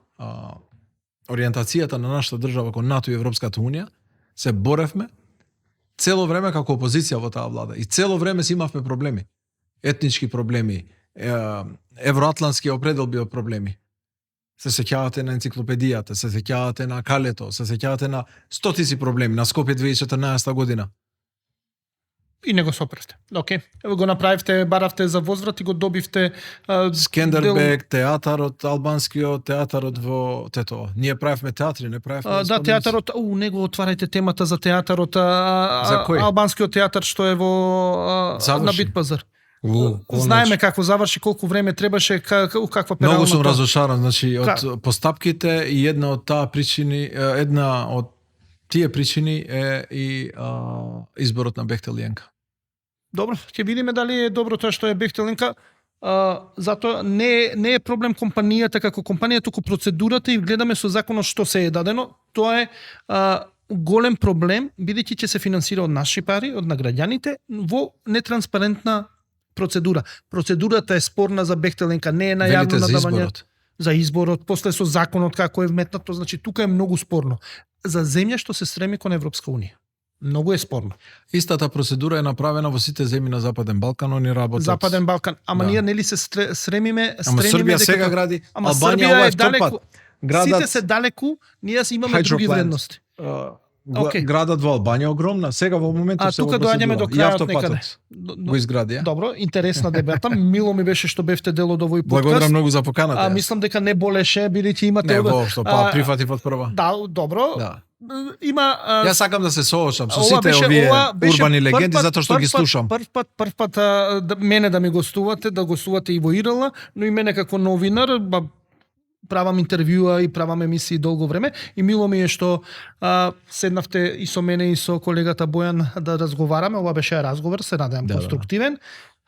ориентацијата на нашата држава кон НАТО и Европската Унија, се боревме цело време како опозиција во таа влада. И цело време си имавме проблеми. Етнички проблеми, евроатлантски определби од проблеми. Се сеќавате на енциклопедијата, се сеќавате на Калето, се сеќавате на стотици проблеми, на Скопје 2014 година. И не го соправте. Океј. Ево го направивте, баравте за возврат и го добивте Скендербек, театарот, албанскиот театарот во Тетово. Ние правевме театри, не правевме Да, споменици. театарот, не го отварајте темата за театарот, За кој? албанскиот театар што е во Заврши. на Битпазар. Во Знаеме како заврши, колку време требаше, каква перална. Многу сум тоа. разочаран, значи од постапките и една од тие причини е и изборот на Бехтел Јенка. Добро, ќе видиме дали е добро тоа што е Бехтеленка. Затоа не е проблем компанијата како компанија, туку процедурата и гледаме со законот што се е дадено. Тоа е голем проблем, бидејќи ќе се финансира од наши пари, од награѓаните, во нетранспарентна процедура. Процедурата е спорна за Бехтеленка, не е на јавно Велите за надавање. изборот. За изборот, после со законот како е вметнато, значи тука е многу спорно. За земја што се стреми кон Европска Унија. Многу е спорно. Истата процедура е направена во сите земји на Западен Балкан, они работат. Западен Балкан. Ама Да. ние нели се стремиме Ама Србија сега гради, Ама Албанија Србија ова е е втор пат. далеку. Сите се далеку, ние си имаме други Hydroplant. вредности. Океј. Градот во Албанија е огромна, сега во моментов се тука доаѓаме до крајот некаде. Го изгради, ја? Добро, интересна дебата. Мило ми беше што бевте дел од овој Благодарам подкаст. многу за поканата. јас. Мислам дека не болеше, бидејќи имате Не, воопшто, па прифатив од прва. Да, добро. Да. Има Јас сакам да се соочам со ова сите беше- овие ова беше урбани прв легенди пат- затоа што ги прв пат- слушам. Прв пат мене да ми гостувате, да гостувате и во ИРЛ, но и мене како новинар, правам интервјуа и правам емисии долго време и мило ми е што седнавте и со мене и со колегата Бојан да разговараме. Ова беше разговор, се надевам Да, конструктивен.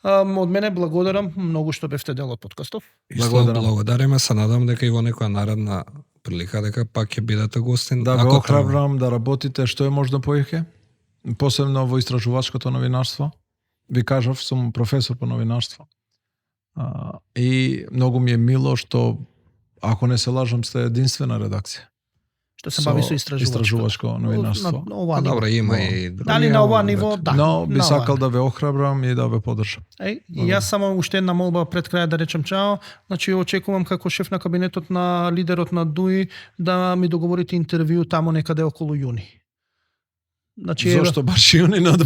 Од мене благодарам многу што бевте дел од подкастов. Благодарам. Благодариме, се надам дека и во некоја наредна прилика дека пак ќе бидете гостин. Да ве ако охрабрам да работите што е можно поиќе, посебно во истражувачкото новинарство. Ви кажав, сум професор по новинарство. И многу ми е мило што, ако не се лажам, сте единствена редакција. што се бави со истражувачко новинарство. На ова Па ниво. добро, има Во. и други. Дали на ова ниво, да. Но би на ова сакал ниво. да ве охрабрам и да ве поддржам. И јас само уште една молба пред крај да речем чао. Значи очекувам како шеф на кабинетот на лидерот на ДУИ да ми договорите интервју тамо некаде околу јуни. Значи Зошто баш јуни на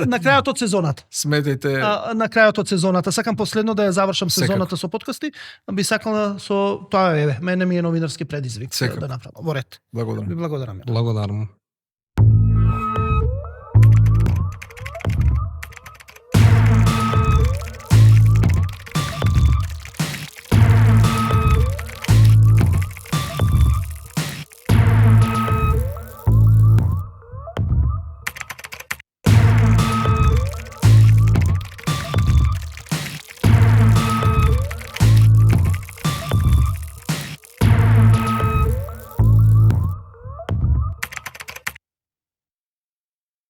на крајот од сезоната. Сметајте На крајот од сезоната. Сакам последно да ја завршам Секако. сезоната со подкасти. Би сакала со тоа мене ми е новинарски предизвик Секако. да направам. Во ред. благодарам. Ви благодарам. Благодарам.